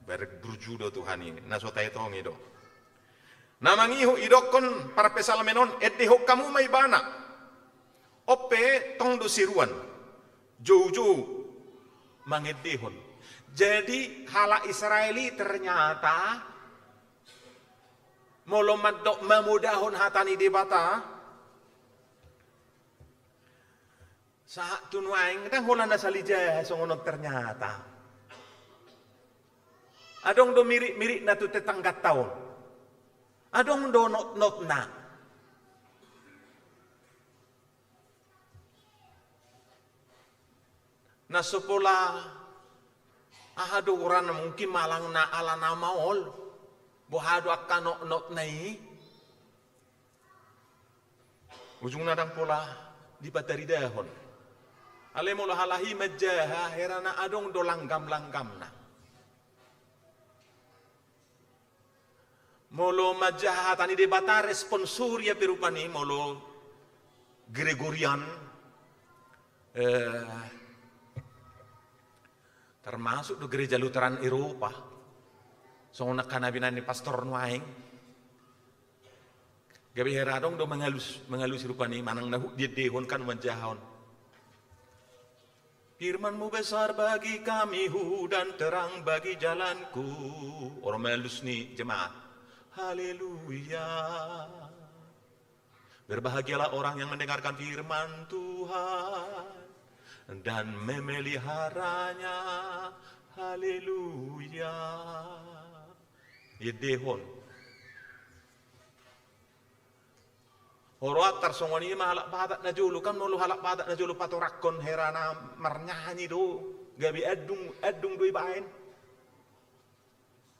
Bereng burju do Tuhan i, na so taetongi do. Na mangihut idokkon parpsalmen on, endehon hamu ma ibana. On pe tong do seruan. Joujou mangendehon. Jadi halak Israel i ternyata molo mandok mamodahon hata ni Debata, sahat tu nuaeng ndang holan na sali jaha songon on ternyata. Adong do mirik-mirikna tu tetangganta on. Adong do notnotna. Na so pola aha do goarna, mungkin manang na ala na maol, boha do angka notnotna i. Ujungna ndang pola dipataridahon. Alai molo halak i manjaha, herana adong do langgam-langgamna. Molo manjaha hata ni Debata, responsori hape rupani molo Gregorian, eh, termasuk do gereja Lutheran Eropa, songon angka na binaen ni pastor nuaeng. Gabe hera adong do mangalus, mangalusi rupani manang na hut diendehon kan manjahahon. Firman-Mu besar bagi kami, hud dan terang bagi jalanku. Olo mangalus ni jemaat. Haleluya. Berbahagialah orang yang mendengarkan firman Tuhan dan memeliharanya. Haleluya. Diendehon. Olo, antar songon i ma halak Batak na jolo, kan molo halak Batak na jolo patoranghon herana marnyanyi do, gabe andung, andung do ibaen.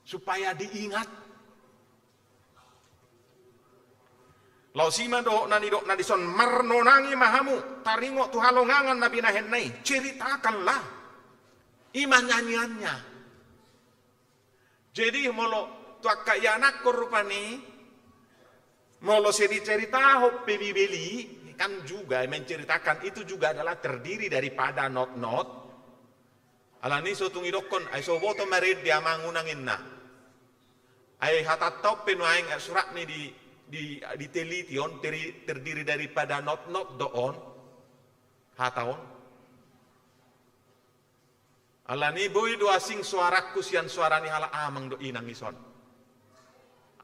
Supaya diingat. Laos i ma dohot na nidokna dison, marnonangi ma hamu, taringot tu halongangan na binahenna i, ceritakanlah. I ma nyanyiannya. Jadi molo tu angka ianakhon rupani, molo sai diceritahon pe Bibel i, kan juga menceritakan itu juga adalah terdiri daripada notnot. Alani so tung idokkon, ai so huboto marende amang unang inna. Ai hatanta on pe nuaeng, ai surat ni di, di, diteliti on teri-, terdiri daripada notnot do on. Hata on. Alani boi do asing soarangku sian soara ni halak amang dohot inang ison.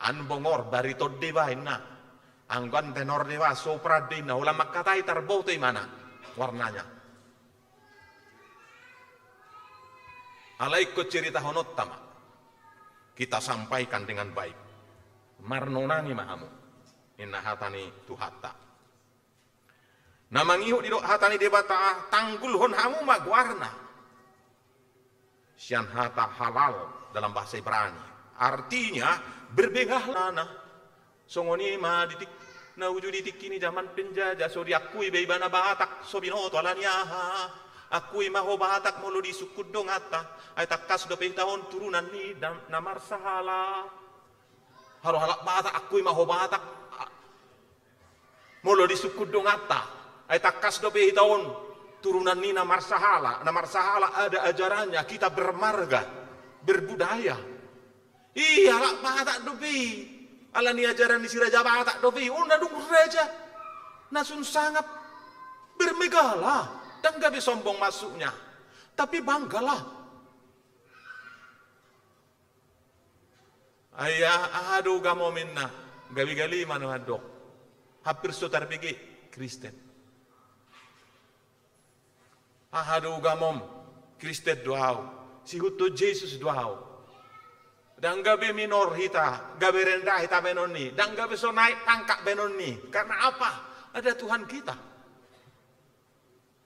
An bongor, bariton deba inna. Anggo an tenor deba, sopran do inna. Holan mangkatai tarboto ibana warnanya. Alai ingkon ceritahononta ma. Kita sampaikan dengan baik. Marnonangi ma hamu. Inna hata ni Tuhanta. Na mangihut didok hata ni Debata, tanggulhon hamu ma goarna. Sian hata halal dalam bahasa Ibrani. Artinya, berbengahlah. Songon i ma di tik-, na uju di tingki ni jaman penjajah, so diakui be ibana Batak, so binoto ala ni aha. Akui ma ho Batak molo disungkun donganta, ai tangkas dope hita on turunan ni da-, na marsahala. Haru halak Batak, akui ma ho Batak. A-, molo disungkun donganta, ai tangkas dope hita on turunan ni na marsahala. Na marsahala ada ajarannya, kita bermarga, berbudaya. I halak Batak dope i. Ala ni ajaran ni si Raja Batak dope i. Unang dung raja na sun sangap. Bermegalah. Ndang gabe sombong maksudnya. Tapi banggalah. Ai aha do ugamom inna? Gabe gale ma na mandok. Hampir so tarbege Kristen. Aha do ugamom? Kristen do au. Sihuthon Jesus do au. Ndang gabe minor hita, gabe rendah hita baenon ni, ndang gabe so naek pangkat baenon ni. Karena apa? Ada Tuhan kita.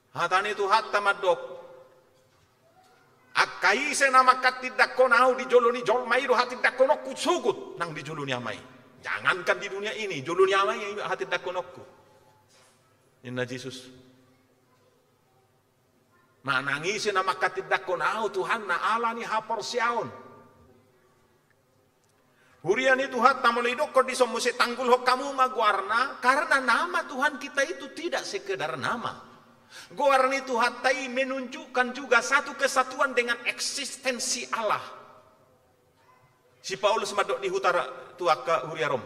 Hata ni Tuhanta mandok, angka ise na manghatindanghon au di jolo ni jolma i do hatindangkononku sogot nang di jolo ni Ama i. Jangankan di dunia ini, jolo ni Ama i hatindangkononku. Ninna Jesus. Manang ise na manghatindanghon au Tuhanna ala ni haporseaon. Huria ni Tuhanta, molo idokkon dison muse tanggulhon hamu ma goarna, karena nama Tuhan kita itu tidak sekedar nama. Goar ni Tuhanta i menunjukkan juga satu kesatuan dengan eksistensi Allah. Si Paulus mandok di huta ra-, tu angka huria Rom.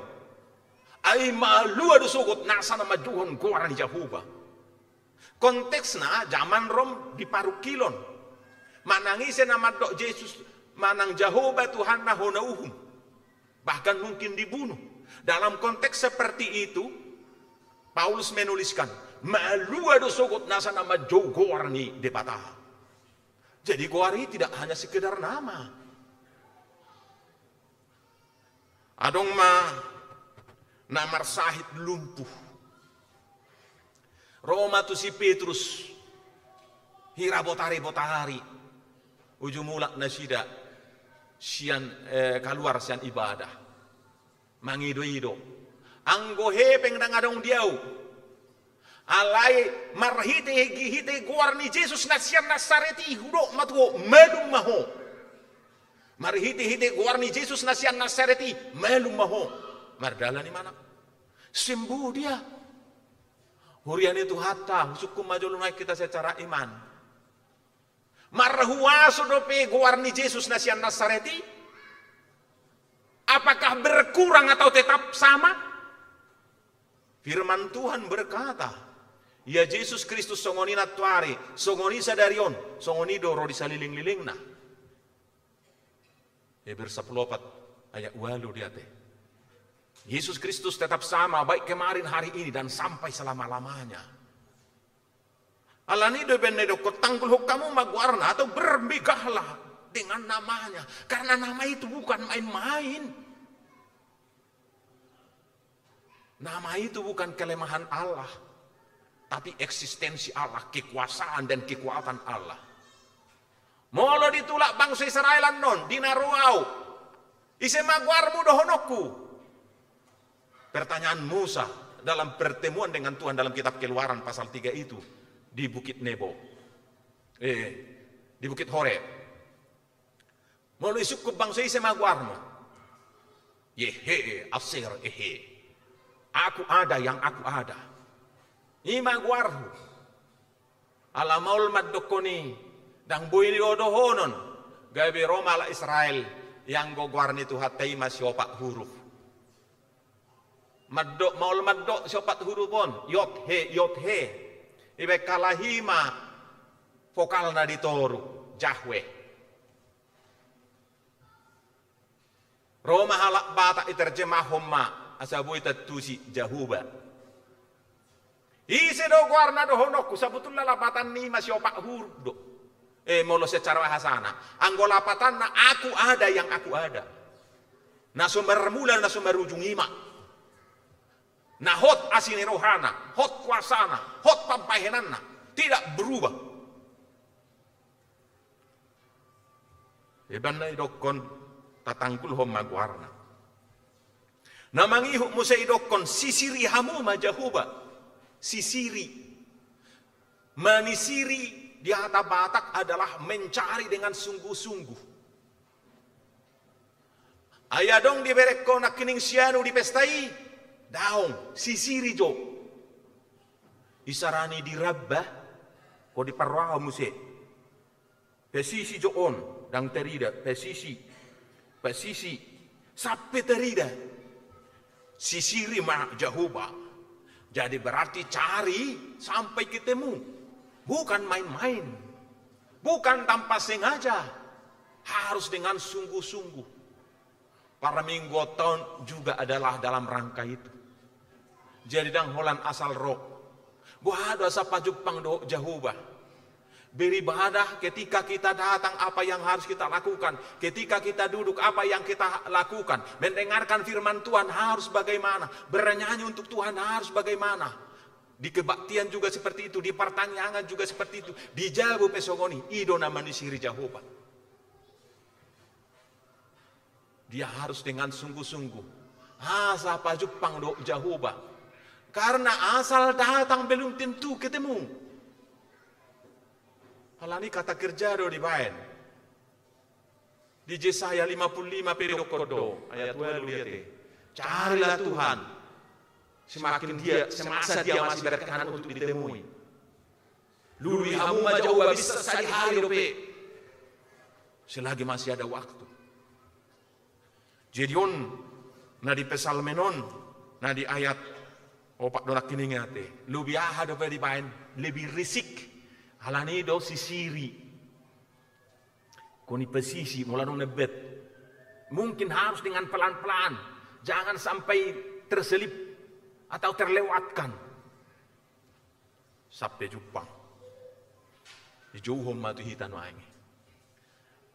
Ai malua do sogot nasa na manjouhon goar ni Jahowa. Konteksna jaman Rom diparungkilhon. Manang ise na mandok Jesus, manang Jahowa Tuhanna hona uhum. Bahkan mungkin dibunuh. Dalam konteks seperti itu, Paulus menuliskan, malua do sogot nasa na manjou goar ni Debata. Jadi goar i tidak hanya sekedar nama. Adong ma na marsahit lumpuh. Ro ma tu si Petrus, hira botari-botari, uju mulak nasida sian, eh, kaluar sian ibadah. Mangido-ido. Anggo hepeng ndang adong di ahu. Alai marhite-hite goar ni Jesus na sian Nasaret i hudok ma tu ho, malum ma ho. Marhite-hite goar ni Jesus na sian Nasaret i, malum ma ho. Mardalan ibana. Sembuh dia. Huria ni Tuhanta, husungkun ma jolo nai hita secara iman. Marhuaso dope goar ni Jesus na sian Nasaret i? Apakah berkurang atau tetap sama? Firman Tuhan berkata, ia Jesus Kristus songon i nantoari, songon i sadari on, songon i do ro di salelenglelengna. Heber sampulu opat ayat ualu dia te. Yesus Kristus tetap sama, baik kemarin, hari ini, dan sampai selama-lamanya. Alani do ibaen na idokkon, tanggulhon hamu ma goarna, atau bermegahlah dengan namanya. Karena nama itu bukan main-main. Nama itu bukan kelemahan Allah, tapi eksistensi Allah, kekuasaan dan kekuatan Allah. Molo ditulak bangso Israel annon, di na ro ahu, ise ma goarmu dohononku? Pertanyaan Musa dalam pertemuan dengan Tuhan dalam kitab Keluaran pasal tiga itu di Bukit Nebo. Eh, di Bukit Horeb. Molo isungkun bangso i, ise ma goarmu? Yehe, Aser, Ehe. Aku ada yang aku ada. I ma goarhu. Ala maol mandokkon i, ndang boi do dohonon, gabe ro ma halak Israel, ianggo goar ni Tuhanta i ma siopat huruf. Mandok, maol mandok siopat huruf on, Yod He, Yod He. Ibaen halak i ma vokalna di toru, Jahwe. Ro ma halak Batak, iterjemahon ma, asa boi tantusi, Jahowa. Ise do goarna dohononku? Sabotulna lapatan ni i ma siopat huruf do. Eh, molo secara bahasana. Anggo lapatanna, aku ada yang aku ada. Na so marmula, na so marujung i ma. Na hot asi ni rohana, hot kuasana, hot pambahenanna. Tidak berubah. Ibaen na idokkon, tatanggulhon ma goarna. Na mangihut muse idokkon, sisiri hamu ma Jahowa. Sisiri. Manisiri di hata Batak adalah mencari dengan sungguh-sungguh. Ai adong dibereng ho nangkining sianu di pesta i, daong, sisiri jo. Isarani di ramba, ho diparrohahon muse. Pesisi jo on, ndang tarida, pesisi, pesisi, sampe tarida. Sisiri ma Jahowa. Jadi berarti cari sampai ketemu. Bukan main-main. Bukan tanpa sengaja. Harus dengan sungguh-sungguh. Parmingguonta on juga adalah dalam rangka itu. Jadi ndang holan asal ro. Boha do asa pajumpang dohot Jahowa? Beribadah, ketika kita datang apa yang harus kita lakukan, ketika kita duduk apa yang kita lakukan, mendengarkan firman Tuhan harus bagaimana, bernyanyi untuk Tuhan harus bagaimana. Di kebaktian juga seperti itu, di partangiangan juga seperti itu, di jabu pe songon i, i do na manisiri Jahowa. Dia harus dengan sungguh-sungguh. Asa pajumpang dohot Jahowa. Karena asal datang belum tentu ketemu. Alani kata kerja do dibaen. Di Jesaya lima puluh lima pe didokkon do, ayat ualu i ate. Carilah Tuhan. Semakin dia, semasa dia masih berkenan untuk ditemui. Lului hamu ma Jahowa bisa sadihari dope. Selagi masih ada waktu. Jadi on, na di Psalmen on, na di ayat opat do nangkining ate. Lobi aha dope dibaen, lebih risik. Alani do sisiri. Koni pesisi, molo adong na bet. Mungkin harus dengan pelan-pelan. Jangan sampai terselip atau terlewatkan. Sampe jumpang. Dijouhon ma tu hita nuaeng.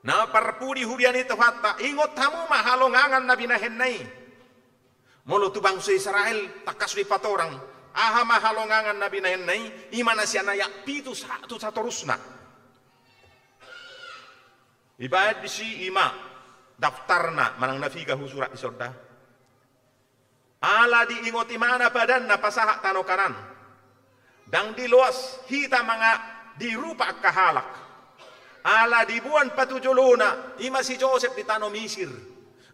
Na parpudi huria ni Tuhanta, ingot hamu ma halongangan na binahenna i. Molo tu bangso Israel, tangkas do dipatorang. Aha ma halongangan na binahenna i, i ma na sian ayat pitu sa-, tu satorusna. Ibaen disi i ma daftarna, manang na piga husurat dison da. Ala diingot imana padanna pasahat tano Kanaan. Ndang diloas hita manga di rupa angka halak. Ala diboan patujolona, i ma si Josep di tano Misir.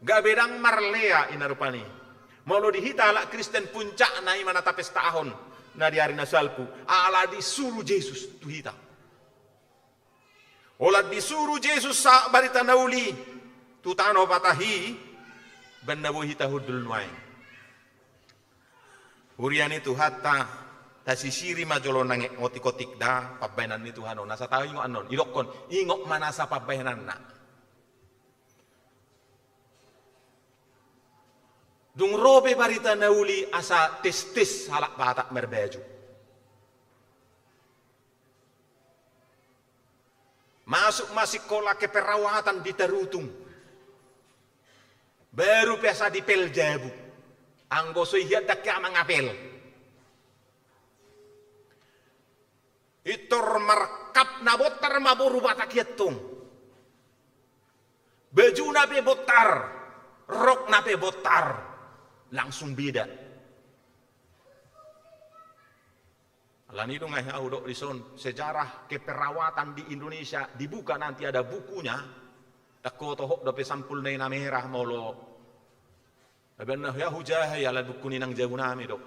Gabe ndang marlea inna rupani. Molo di hita halak Kristen puncakna i ma na tapestahon, na di ari na salpu. Ala disuru Jesus tu hita. Holan disuru Jesus sahat barita na uli tu tano Patahi, baen na boi hita hundul nuaeng. Huria ni Tuhanta, tasisiri ma jolo nang otik-otik da pambahenan ni Tuhan on. Nasa taingot annon, idokkon, ingot ma nasa pambahenanna. Dung ro pe barita na uli asa tes-tes halak Batak marbaju. Masuk ma sikola keperawatan di Tarutung. Baru pe asa dipel jabu. Anggo so i hian ndang hea mangapel. Pintor markap na bontar ma boru Batak i antong. Bajuna pe bontar, rokna pe bontar. Langsung beda. Alani i do nga hea hudok dison, sejarah keperawatan di Indonesia dibuka, nanti ada bukunya. Ndang ho tohop dope sampul na i na merah molo. Baen na hea hujaha i ala buku ni inang jabu nami do.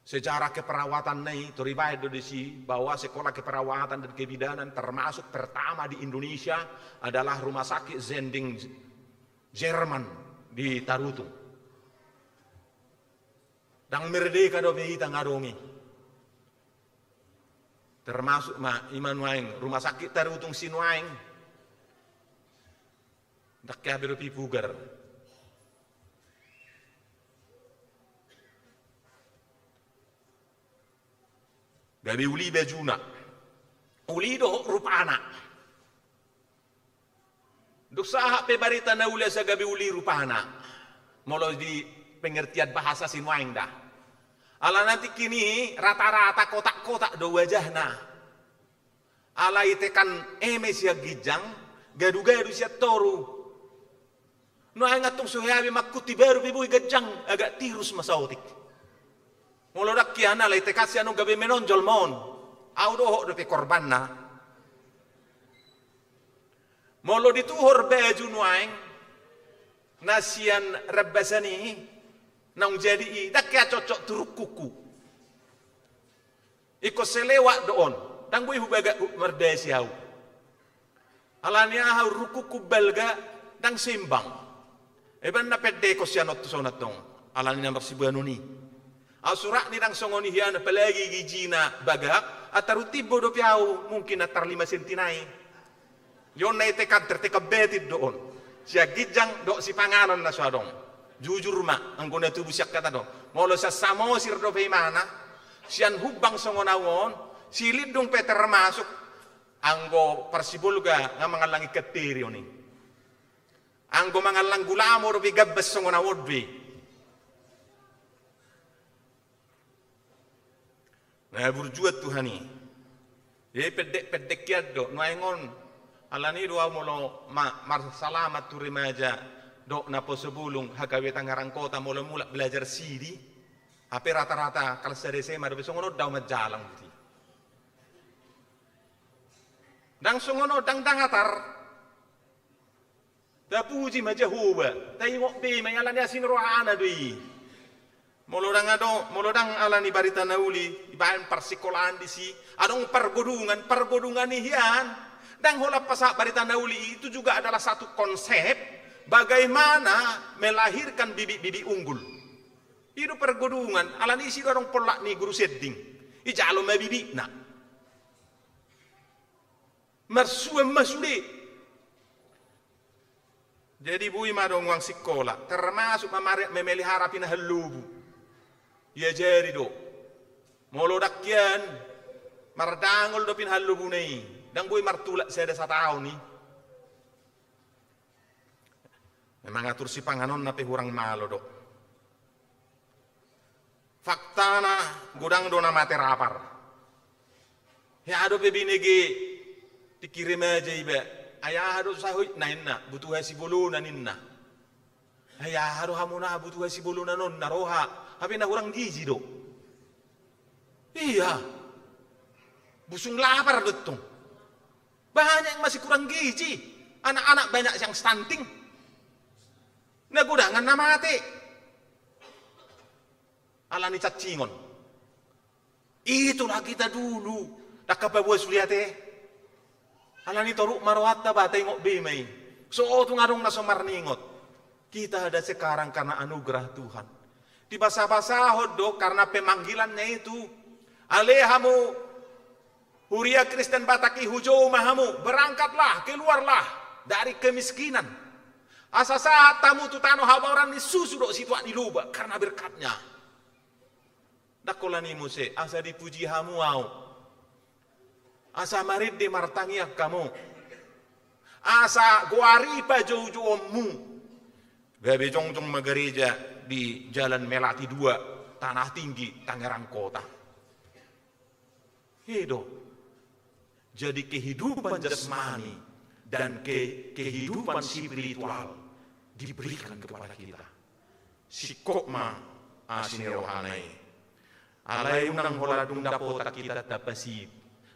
Sejarah keperawatan na i, tor ibaen do disi bahwa sekolah keperawatan dan kebidanan termasuk pertama di Indonesia adalah Rumah Sakit Sending Jerman di Tarutung. Ndang merdeka dope hita nga adong i. Termasuk ma i ma nuaeng, Rumah Sakit Tarutung sinuaeng. Ndang hea be dope i pugar. Gabe uli bajuna. Uli dohot rupana. Dung sahat pe barita na uli asa gabe uli rupana. Molo di pengertian bahasa sinuaeng da. Alana tingki i rata-rata kotak-kotak do wajahna. Alai tekan eme sian ginjang, gadu-gadu sian toru. Nuaeng antong so hea be mangkuti baru pe boi ganjang, agak tirus ma saotik. Molo ndang hian alai tekasi annon gabe menonjol ma on. Au dohot dope korbanna. Molo dituhor baju nuaeng na sian rambasan i naung jadi i, ndang hea cocok tu rungkungku. Ingkon selewat do on, ndang boi hubagak mardasi au. Alani aha, rungkungku balga, ndang seimbang. Iba na pendekon sian on tu son antong, alani na marsibanon i. Au surat ni ndang songon i hian, apalagi gijina bagak, antar utimbo dope au, mungkin antar lima senti nai. Ion na itekan, tertekan batin do on. Sian ginjang dohot sipanganon na so adong. Jujur ma, anggo na tubu sian hata do. Molo sian Samosir dope imana, sian Humbang songon au on, Silindung pe termasuk, anggo parsibolga nga mangallang ikan teri on i. Anggo mangallang gulamo dope gambas songon au on do i. Na burju Tuhan i. Jadi pendek-pendek hian do nuaeng on. Alani do au molo ma-, marsalaman tu remaja dohot naposo bulung HKBP Tangerang Kota molo mulak belajar sidi. Hape rata-rata kelas sada SMA dope songon on do au manjalang berarti. Ndang songon on, ndang, ndang atar. Tapuji ma Jahowa, taingot be ma i alani asi ni rohana do i. Molo ndang adong, molo ndang alani barita na uli, ibaen parsikolaan disi, adong pargodungan, pargodungan i hian. Ndang holan pasahat barita na uli, itu juga adalah satu konsep bagaimana melahirkan bibit-bibit unggul. I do pargodungan, alani isi do adong pollak ni guru sending. Ijalo ma bibitna. Marsuan ma sude. Jadi boi ma do nuaeng sikola, termasuk ma mari-, memelihara pinahan lobu. Iajari do. Molo ndang hian, mardangol do pinahan lobuna i. Ndang boi martulak sada sataon i. Mangatur sipanganonna pe hurang malo do. Faktana, godang do na mate rapar. Hea dope binege tingki remaja iba. Ai aha do sahoitna ninna, butuh hasibolona ninna. Ai aha do hamu na butuh hasibolona on na roha. Hape na hurang gizi do. Iya. Busung lapar do tong. Banyak yang masih kurang gizi. Anak-anak banyak yang stunting. Na godangan na mate. Alani caccingon. Itulah kita dulu. Ndang paboa sude ate. Alani toruk ma rohanta ba taingot be ma i. So tung adong na so marningot. Kita ada sekarang karena anugerah Tuhan. Dibasa-basahon do karena pemanggilannya itu. Ale hamu huria Kristen Batak i, hujou ma hamu, berangkatlah, keluarlah dari kemiskinan. Asa sahat hamu tu tano habaoran ni susu dohot situak ni loba karena berkatnya. Ndang holan i muse, asa dipuji hamu au. Asa marende martangiang hamu. Asa goar i pajoujouonmu. Gabe jongjong ma gareja di Jalan Melati dua, Tanah Tinggi, Tangerang Kota. I do. Jadi kehidupan jasmani dan ke-, kehidupan spiritual diberikan kepada kita. Singkop ma asi ni rohana i. Alai unang holan dung dapotan hita tapasiit,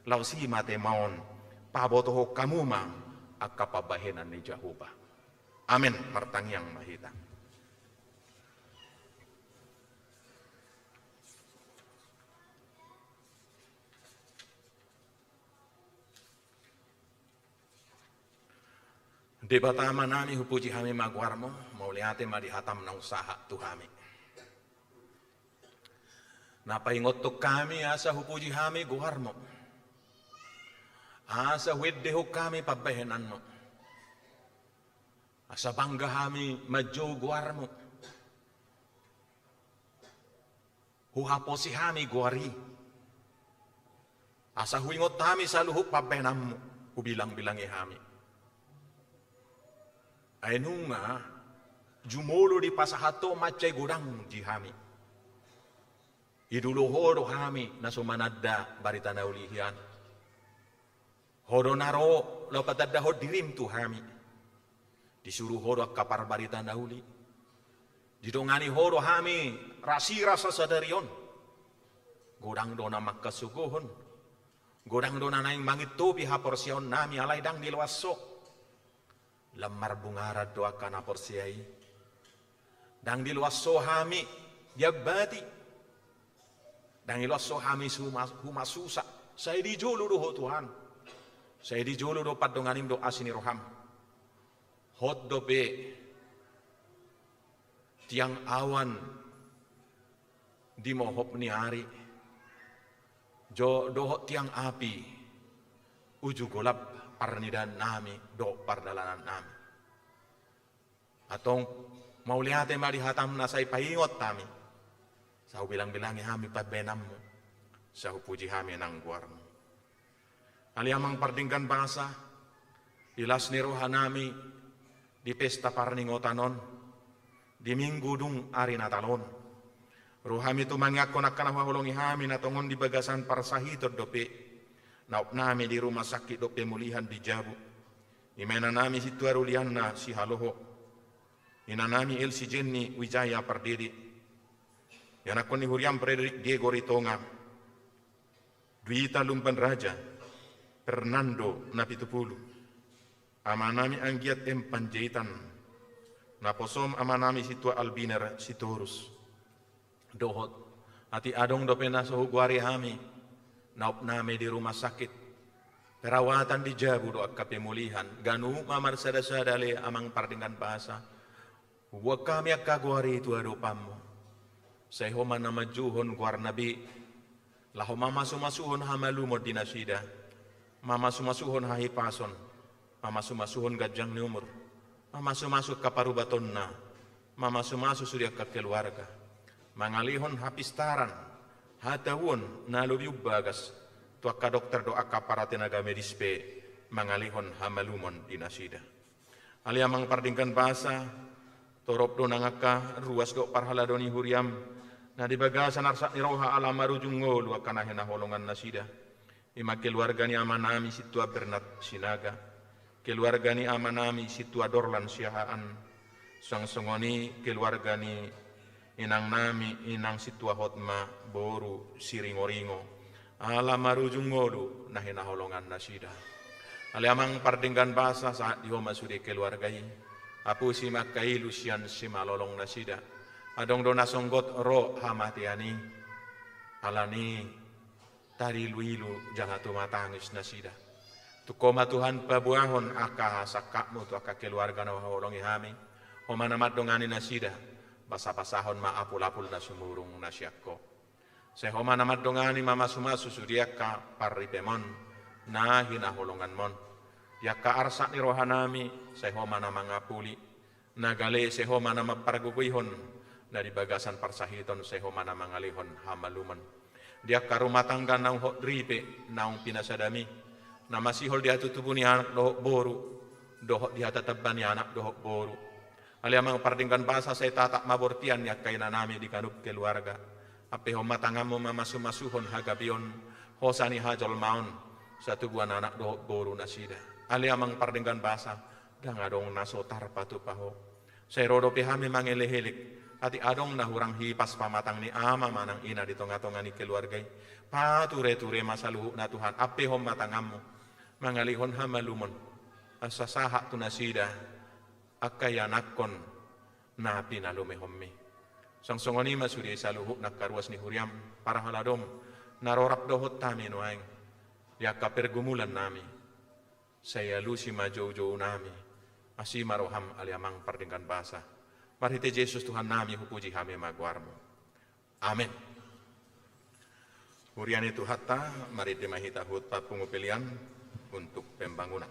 laos i ma tema on, pabotohon hamu ma angka pambahenan ni Jahowa. Amen. Martangiang ma hita. Debata Amanami, hupuji hami ma goarmu, mauliate ma di hatam naung sahat tu hami. Na paingothon hami asa hupuji hami goarmu. Asa huendehon hami pambahenanmu. Asa bangga hami manjou goarmu. Huhaposi hami goar i. Asa huingot hami saluhut pambahenanmu, hubilangbilangi hami. Ai nunga jumolo dipasahat ho mansai godang di hami. Idulo ho do hami na so mananda barita na uli hian. Ho do na ro laho patandahon dirim tu hami. Disuru Ho do angka parbarita na uli. Didongani Ho do hami rasirasa sadari on. Godang do na mangkasogohon. Godang do na naeng mangintopi haporseaonnami, alai ndang diloas Ho. Lam marbungaran do angka na porsea i. Ndang diloas Ho hami diambati. Ndang diloas Ho hami suma-, humasusa. Sai di jolo do Ho Tuhan. Sai di jolo do pandonganim dohot asi ni roham. Hot dope tiang awan di mohop ni ari, jo dohot tiang api uju golap parnidaannami dohot pardalanannami. Antong mauliate ma di hatam na sai paingot hami. Sai hubilang-bilangi hami pambahenanmu. Sai hupuji hami nang goarmu. Ale Amang pardenggan basa, di las ni rohanami di pesta parningotan on, di Minggu dung ari Natal on, ro hami tumangiangkon angka na huhaholongi hami na tongon di bagasan parsahiton dope, naopnami di rumah sakit dohot pemulihan di jabu. Imanami Sintua Ruliana Sihaloho, inanami Elsi Jenny Wijaya Pardede, ianakkon ni huriam Frederick Diego Ritonga, Dwita Lumban Raja, Fernando Napitupulu, amanami Anggiat M Panjaitan, naposom amanami Sintua Albiner Sitorus. Dohot atik adong dope na so hugoari hami, naopnami di rumah sakit, perawatan di jabu dohot angka pemulihan, ganup ma marsada-sada ale Amang pardenggan basa. Huboan hami angka goar i tu adopanmu. Sai Ho ma na manjouhon goarna be, laho mamasumasuhon hamalumon di nasida, mamasumasuhon hahipason, mamasumasuhon ganjang ni umur, mamasumasu angka parubatonna, mamasumasu sude angka keluarga, mangalehon hapistaran, hatauon na lobi umbagas tu angka dokter dohot angka para tenaga medis pe mangalehon hamalumon di nasida. Ale Amang pardenggan basa, torop do nang angka ruas dohot parhalado ni huriam na di bagasan arsak ni roha ala marujung ngolu angka na hinaholongan nasida. I ma keluarga ni amanami Sintua Bernard Sinaga, keluarga ni amanami Sintua Dorlan Siahaan, suang songon i keluarga ni inangnami Inang Sintua Hotma boru Siringoringo, ala marujung ngolu na hinaholongan nasida. Ale Amang pardenggan basa, sahat di Ho ma sude keluarga i, apusi ma angka ilu sian simalolong nasida. Adong do na songgot ro hamatean i, alani tarilu-ilu jala tumatangis nasida. Tung Ho ma Tuhan paboahon angka hasangkapmu tu angka keluarga na huhaholongi hami. Ho ma na mandongani nasida, basabasahon ma apulapul na sumurung na sian Ho. Sai Ho ma na mandongani mamasumasu sude angka parripem on na hinaholonganmon. Di angka arsak ni rohanami, sai Ho ma na mangapuli. Na gale sai Ho ma na mampargogoihon, na di bagasan parsahiton sai Ho ma na mangalehon hamalumon. Di angka rumah tangga naung hot ripe, naung pinasadami, na masihol di hatutubu ni anak dohot boru, dohot di hatatamba ni anak dohot boru. Ale Amang pardenggan basa, sai tatap ma bortian ni angka inanami di ganup keluarga. Ampe Ho ma tanganmu mamasumasuhon hagabeon, hosa ni hajolmaon, satubuan anak dohot boru nasida. Ale Amang pardenggan basa, ndang adong na so tarpatupa Ho. Sai ro dope hami mangelekelek, atik adong na hurang hipas pamatang ni ama manang ina di tongatonga ni keluarga i. Patureture ma saluhutna Tuhan, ampe Ho ma tanganmu mangalehon hamalumon, asa sahat tu nasida angka ianakhon na pinalumehonmi. Suang songon i ma sude saluhutna angka ruas ni huriam, parhaladom, na ro rap dohot hami nuaeng di angka pergumulannami. Sai alusi ma joujounami. Asi ma roham, ale Amang pardenggan basa. Marhite Jesus Tuhannami, hupuji hami ma goarmu. Amen. Huria ni Tuhanta, marende ma hita huhut parpungu pelean untuk pembangunan.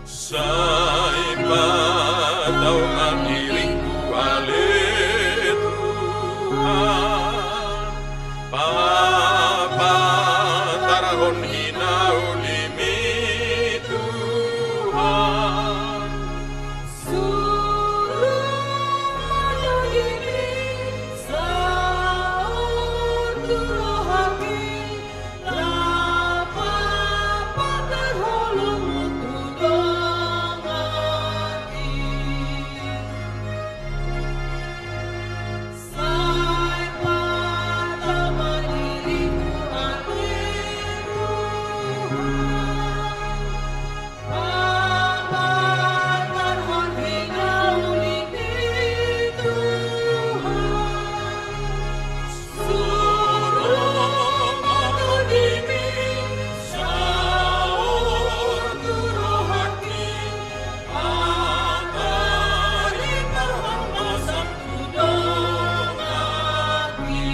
Sai patau ma iringku ale Tuhan, papatarhon hinaulimi Tuhan. Suru ma dongimi, sa- tu rohangki, laho papatar holongmu tu donganki. Sai patau ma diringku ale Tuhan. Papatar hami na uli di Tuhan. Suru ma tondimi saur tu rohangki. Papatar parhomasan tu donganki.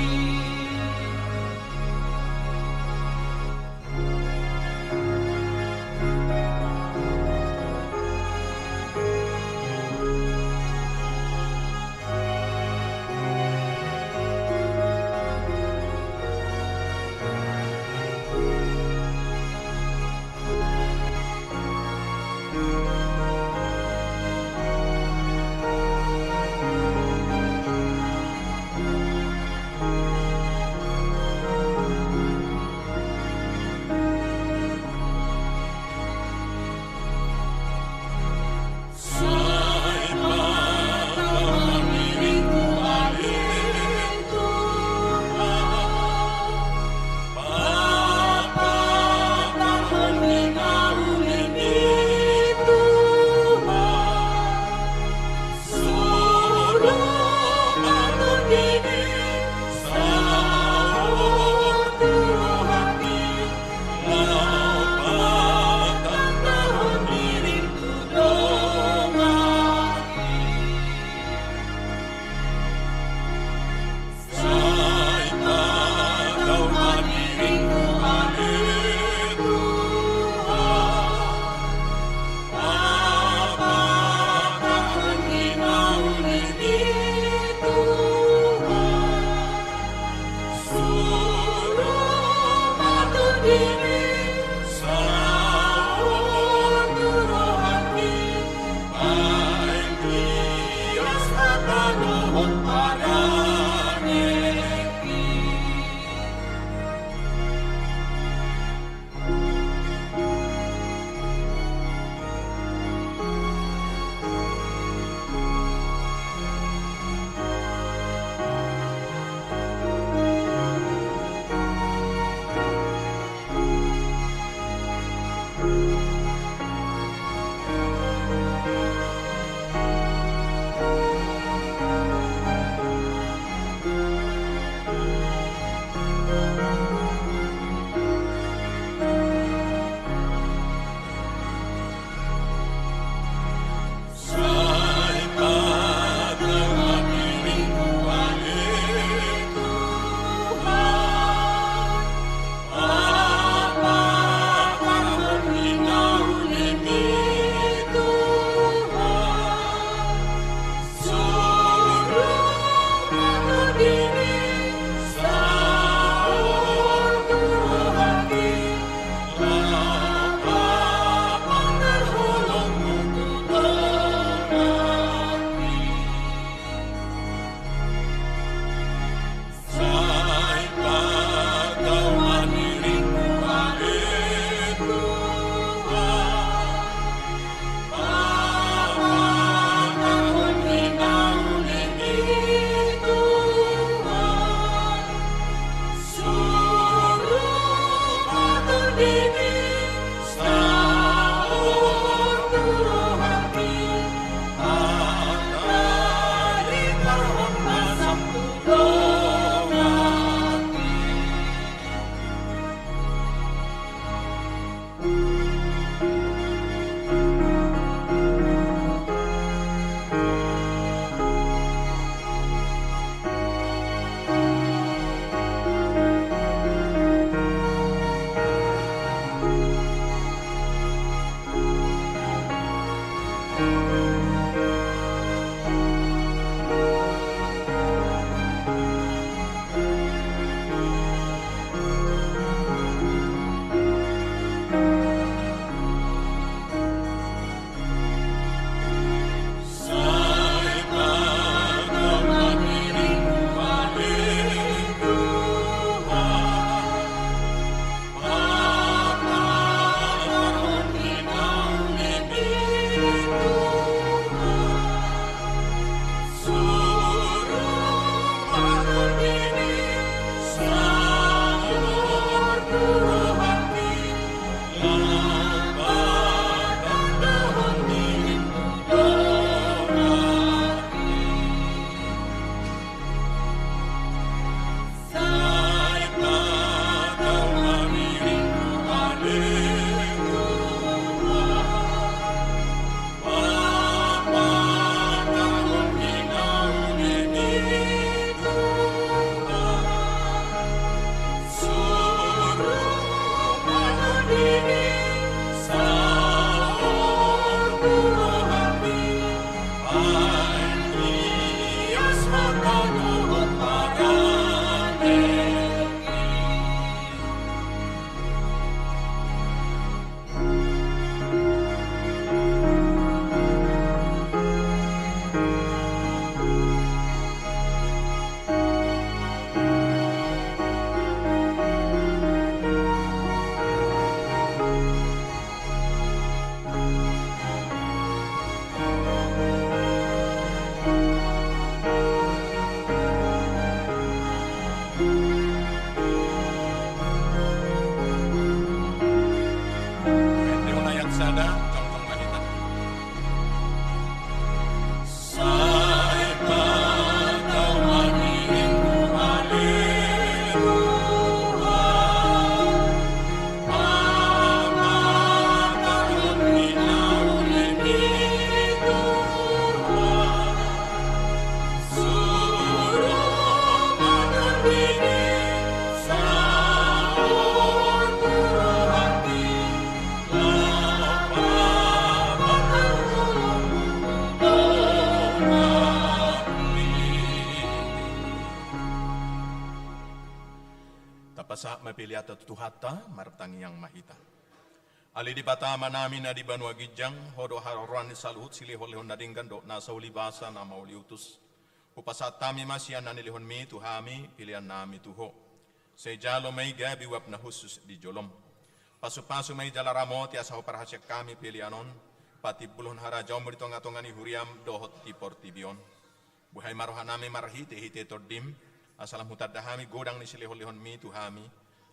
Sai patau ma diringku ale Tuhan. Papatar hami na uli di Tuhan. Suru ma tondimi saur tu rohangki. Baen hias hata dohot padangenki. Sahat ma peleanta tu Tuhanta, martangiang ma hita. Ale Debata Amanami na di banua ginjang, Ho do haroroan ni saluhut silehonlehon na denggan dohot na saulibasa na mauliutus. Hupasahat hami ma sian na nilehonMi tu hami peleannami tu Ho. Sai jalo ma i gabe uap na hushus di joloM. Pasupasu ma i jala ramoti asa huparhaseang hami pelean on patimbulhon harajaonMu di tongatonga ni huriaM dohot di portibi on. Buhai ma rohanami marhitehite TondiM, asa lam hutanda hami godang ni silehonlehonMi tu hami,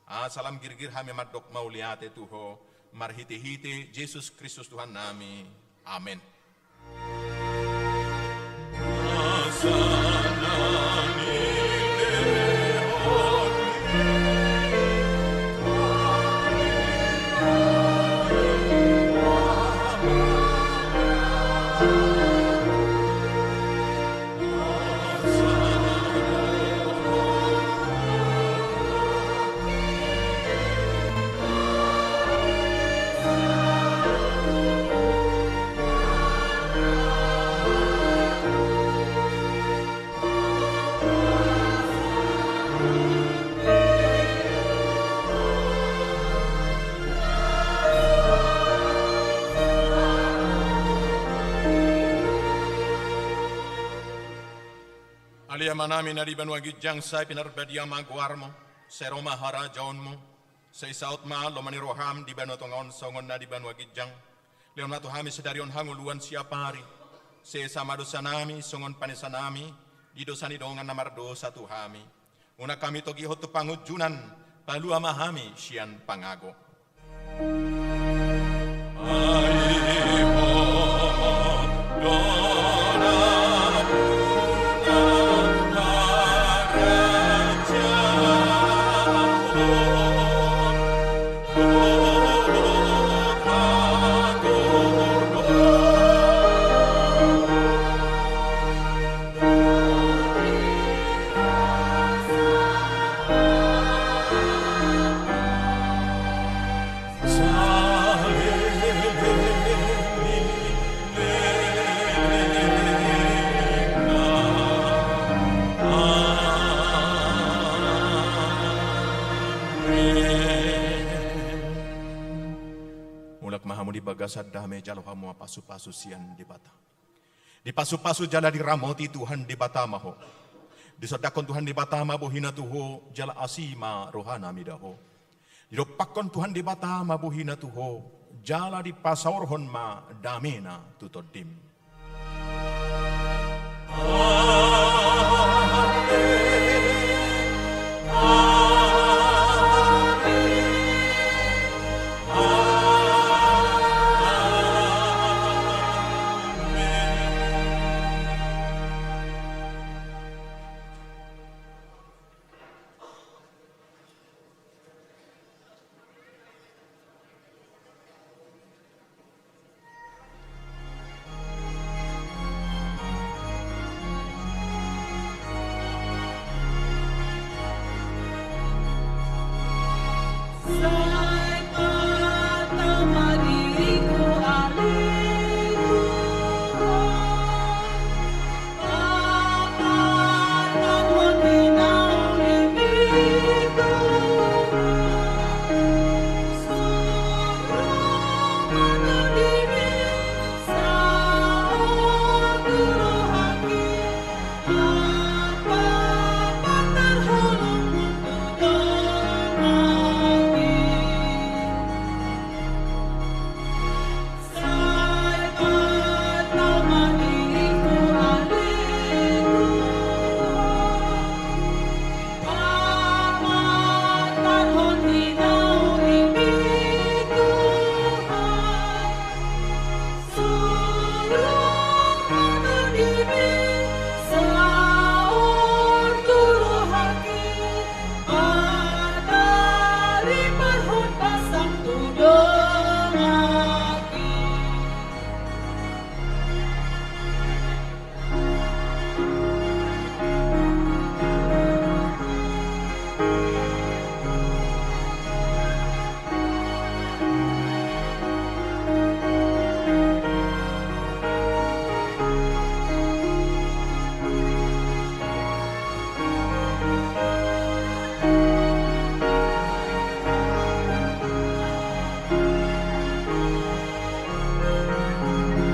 asa lam girgir hami mandok mauliate tu Ho, marhitehite Jesus Kristus Tuhannami. Amen. Ale Amanami na di banua ginjang, sai pinarbadia ma goarMu, sai ro ma harajaonMu, sai saut ma lomo ni rohaM di banua tonga on songon na di banua ginjang. Lehon ma tu hami sadari on hangoluan siapari. Sesa ma dosanami songon panesanami di dosa ni dongan na mardosa tu hami. Unang hami togihon tu pangunjunan, palua ma hami sian pangago. Mulak ma hamu di bagasan dame, jalo hamu ma pasupasu sian Debata. Dipasupasu jala diramoti Tuhan Debata ma ho. Disondangkon Tuhan Debata ma bohiNa tu ho, jala asi ma rohaNa mida ho. Didompakkon Tuhan Debata ma bohiNa tu ho, jala dipasaorhon ma dameNa tu tondim.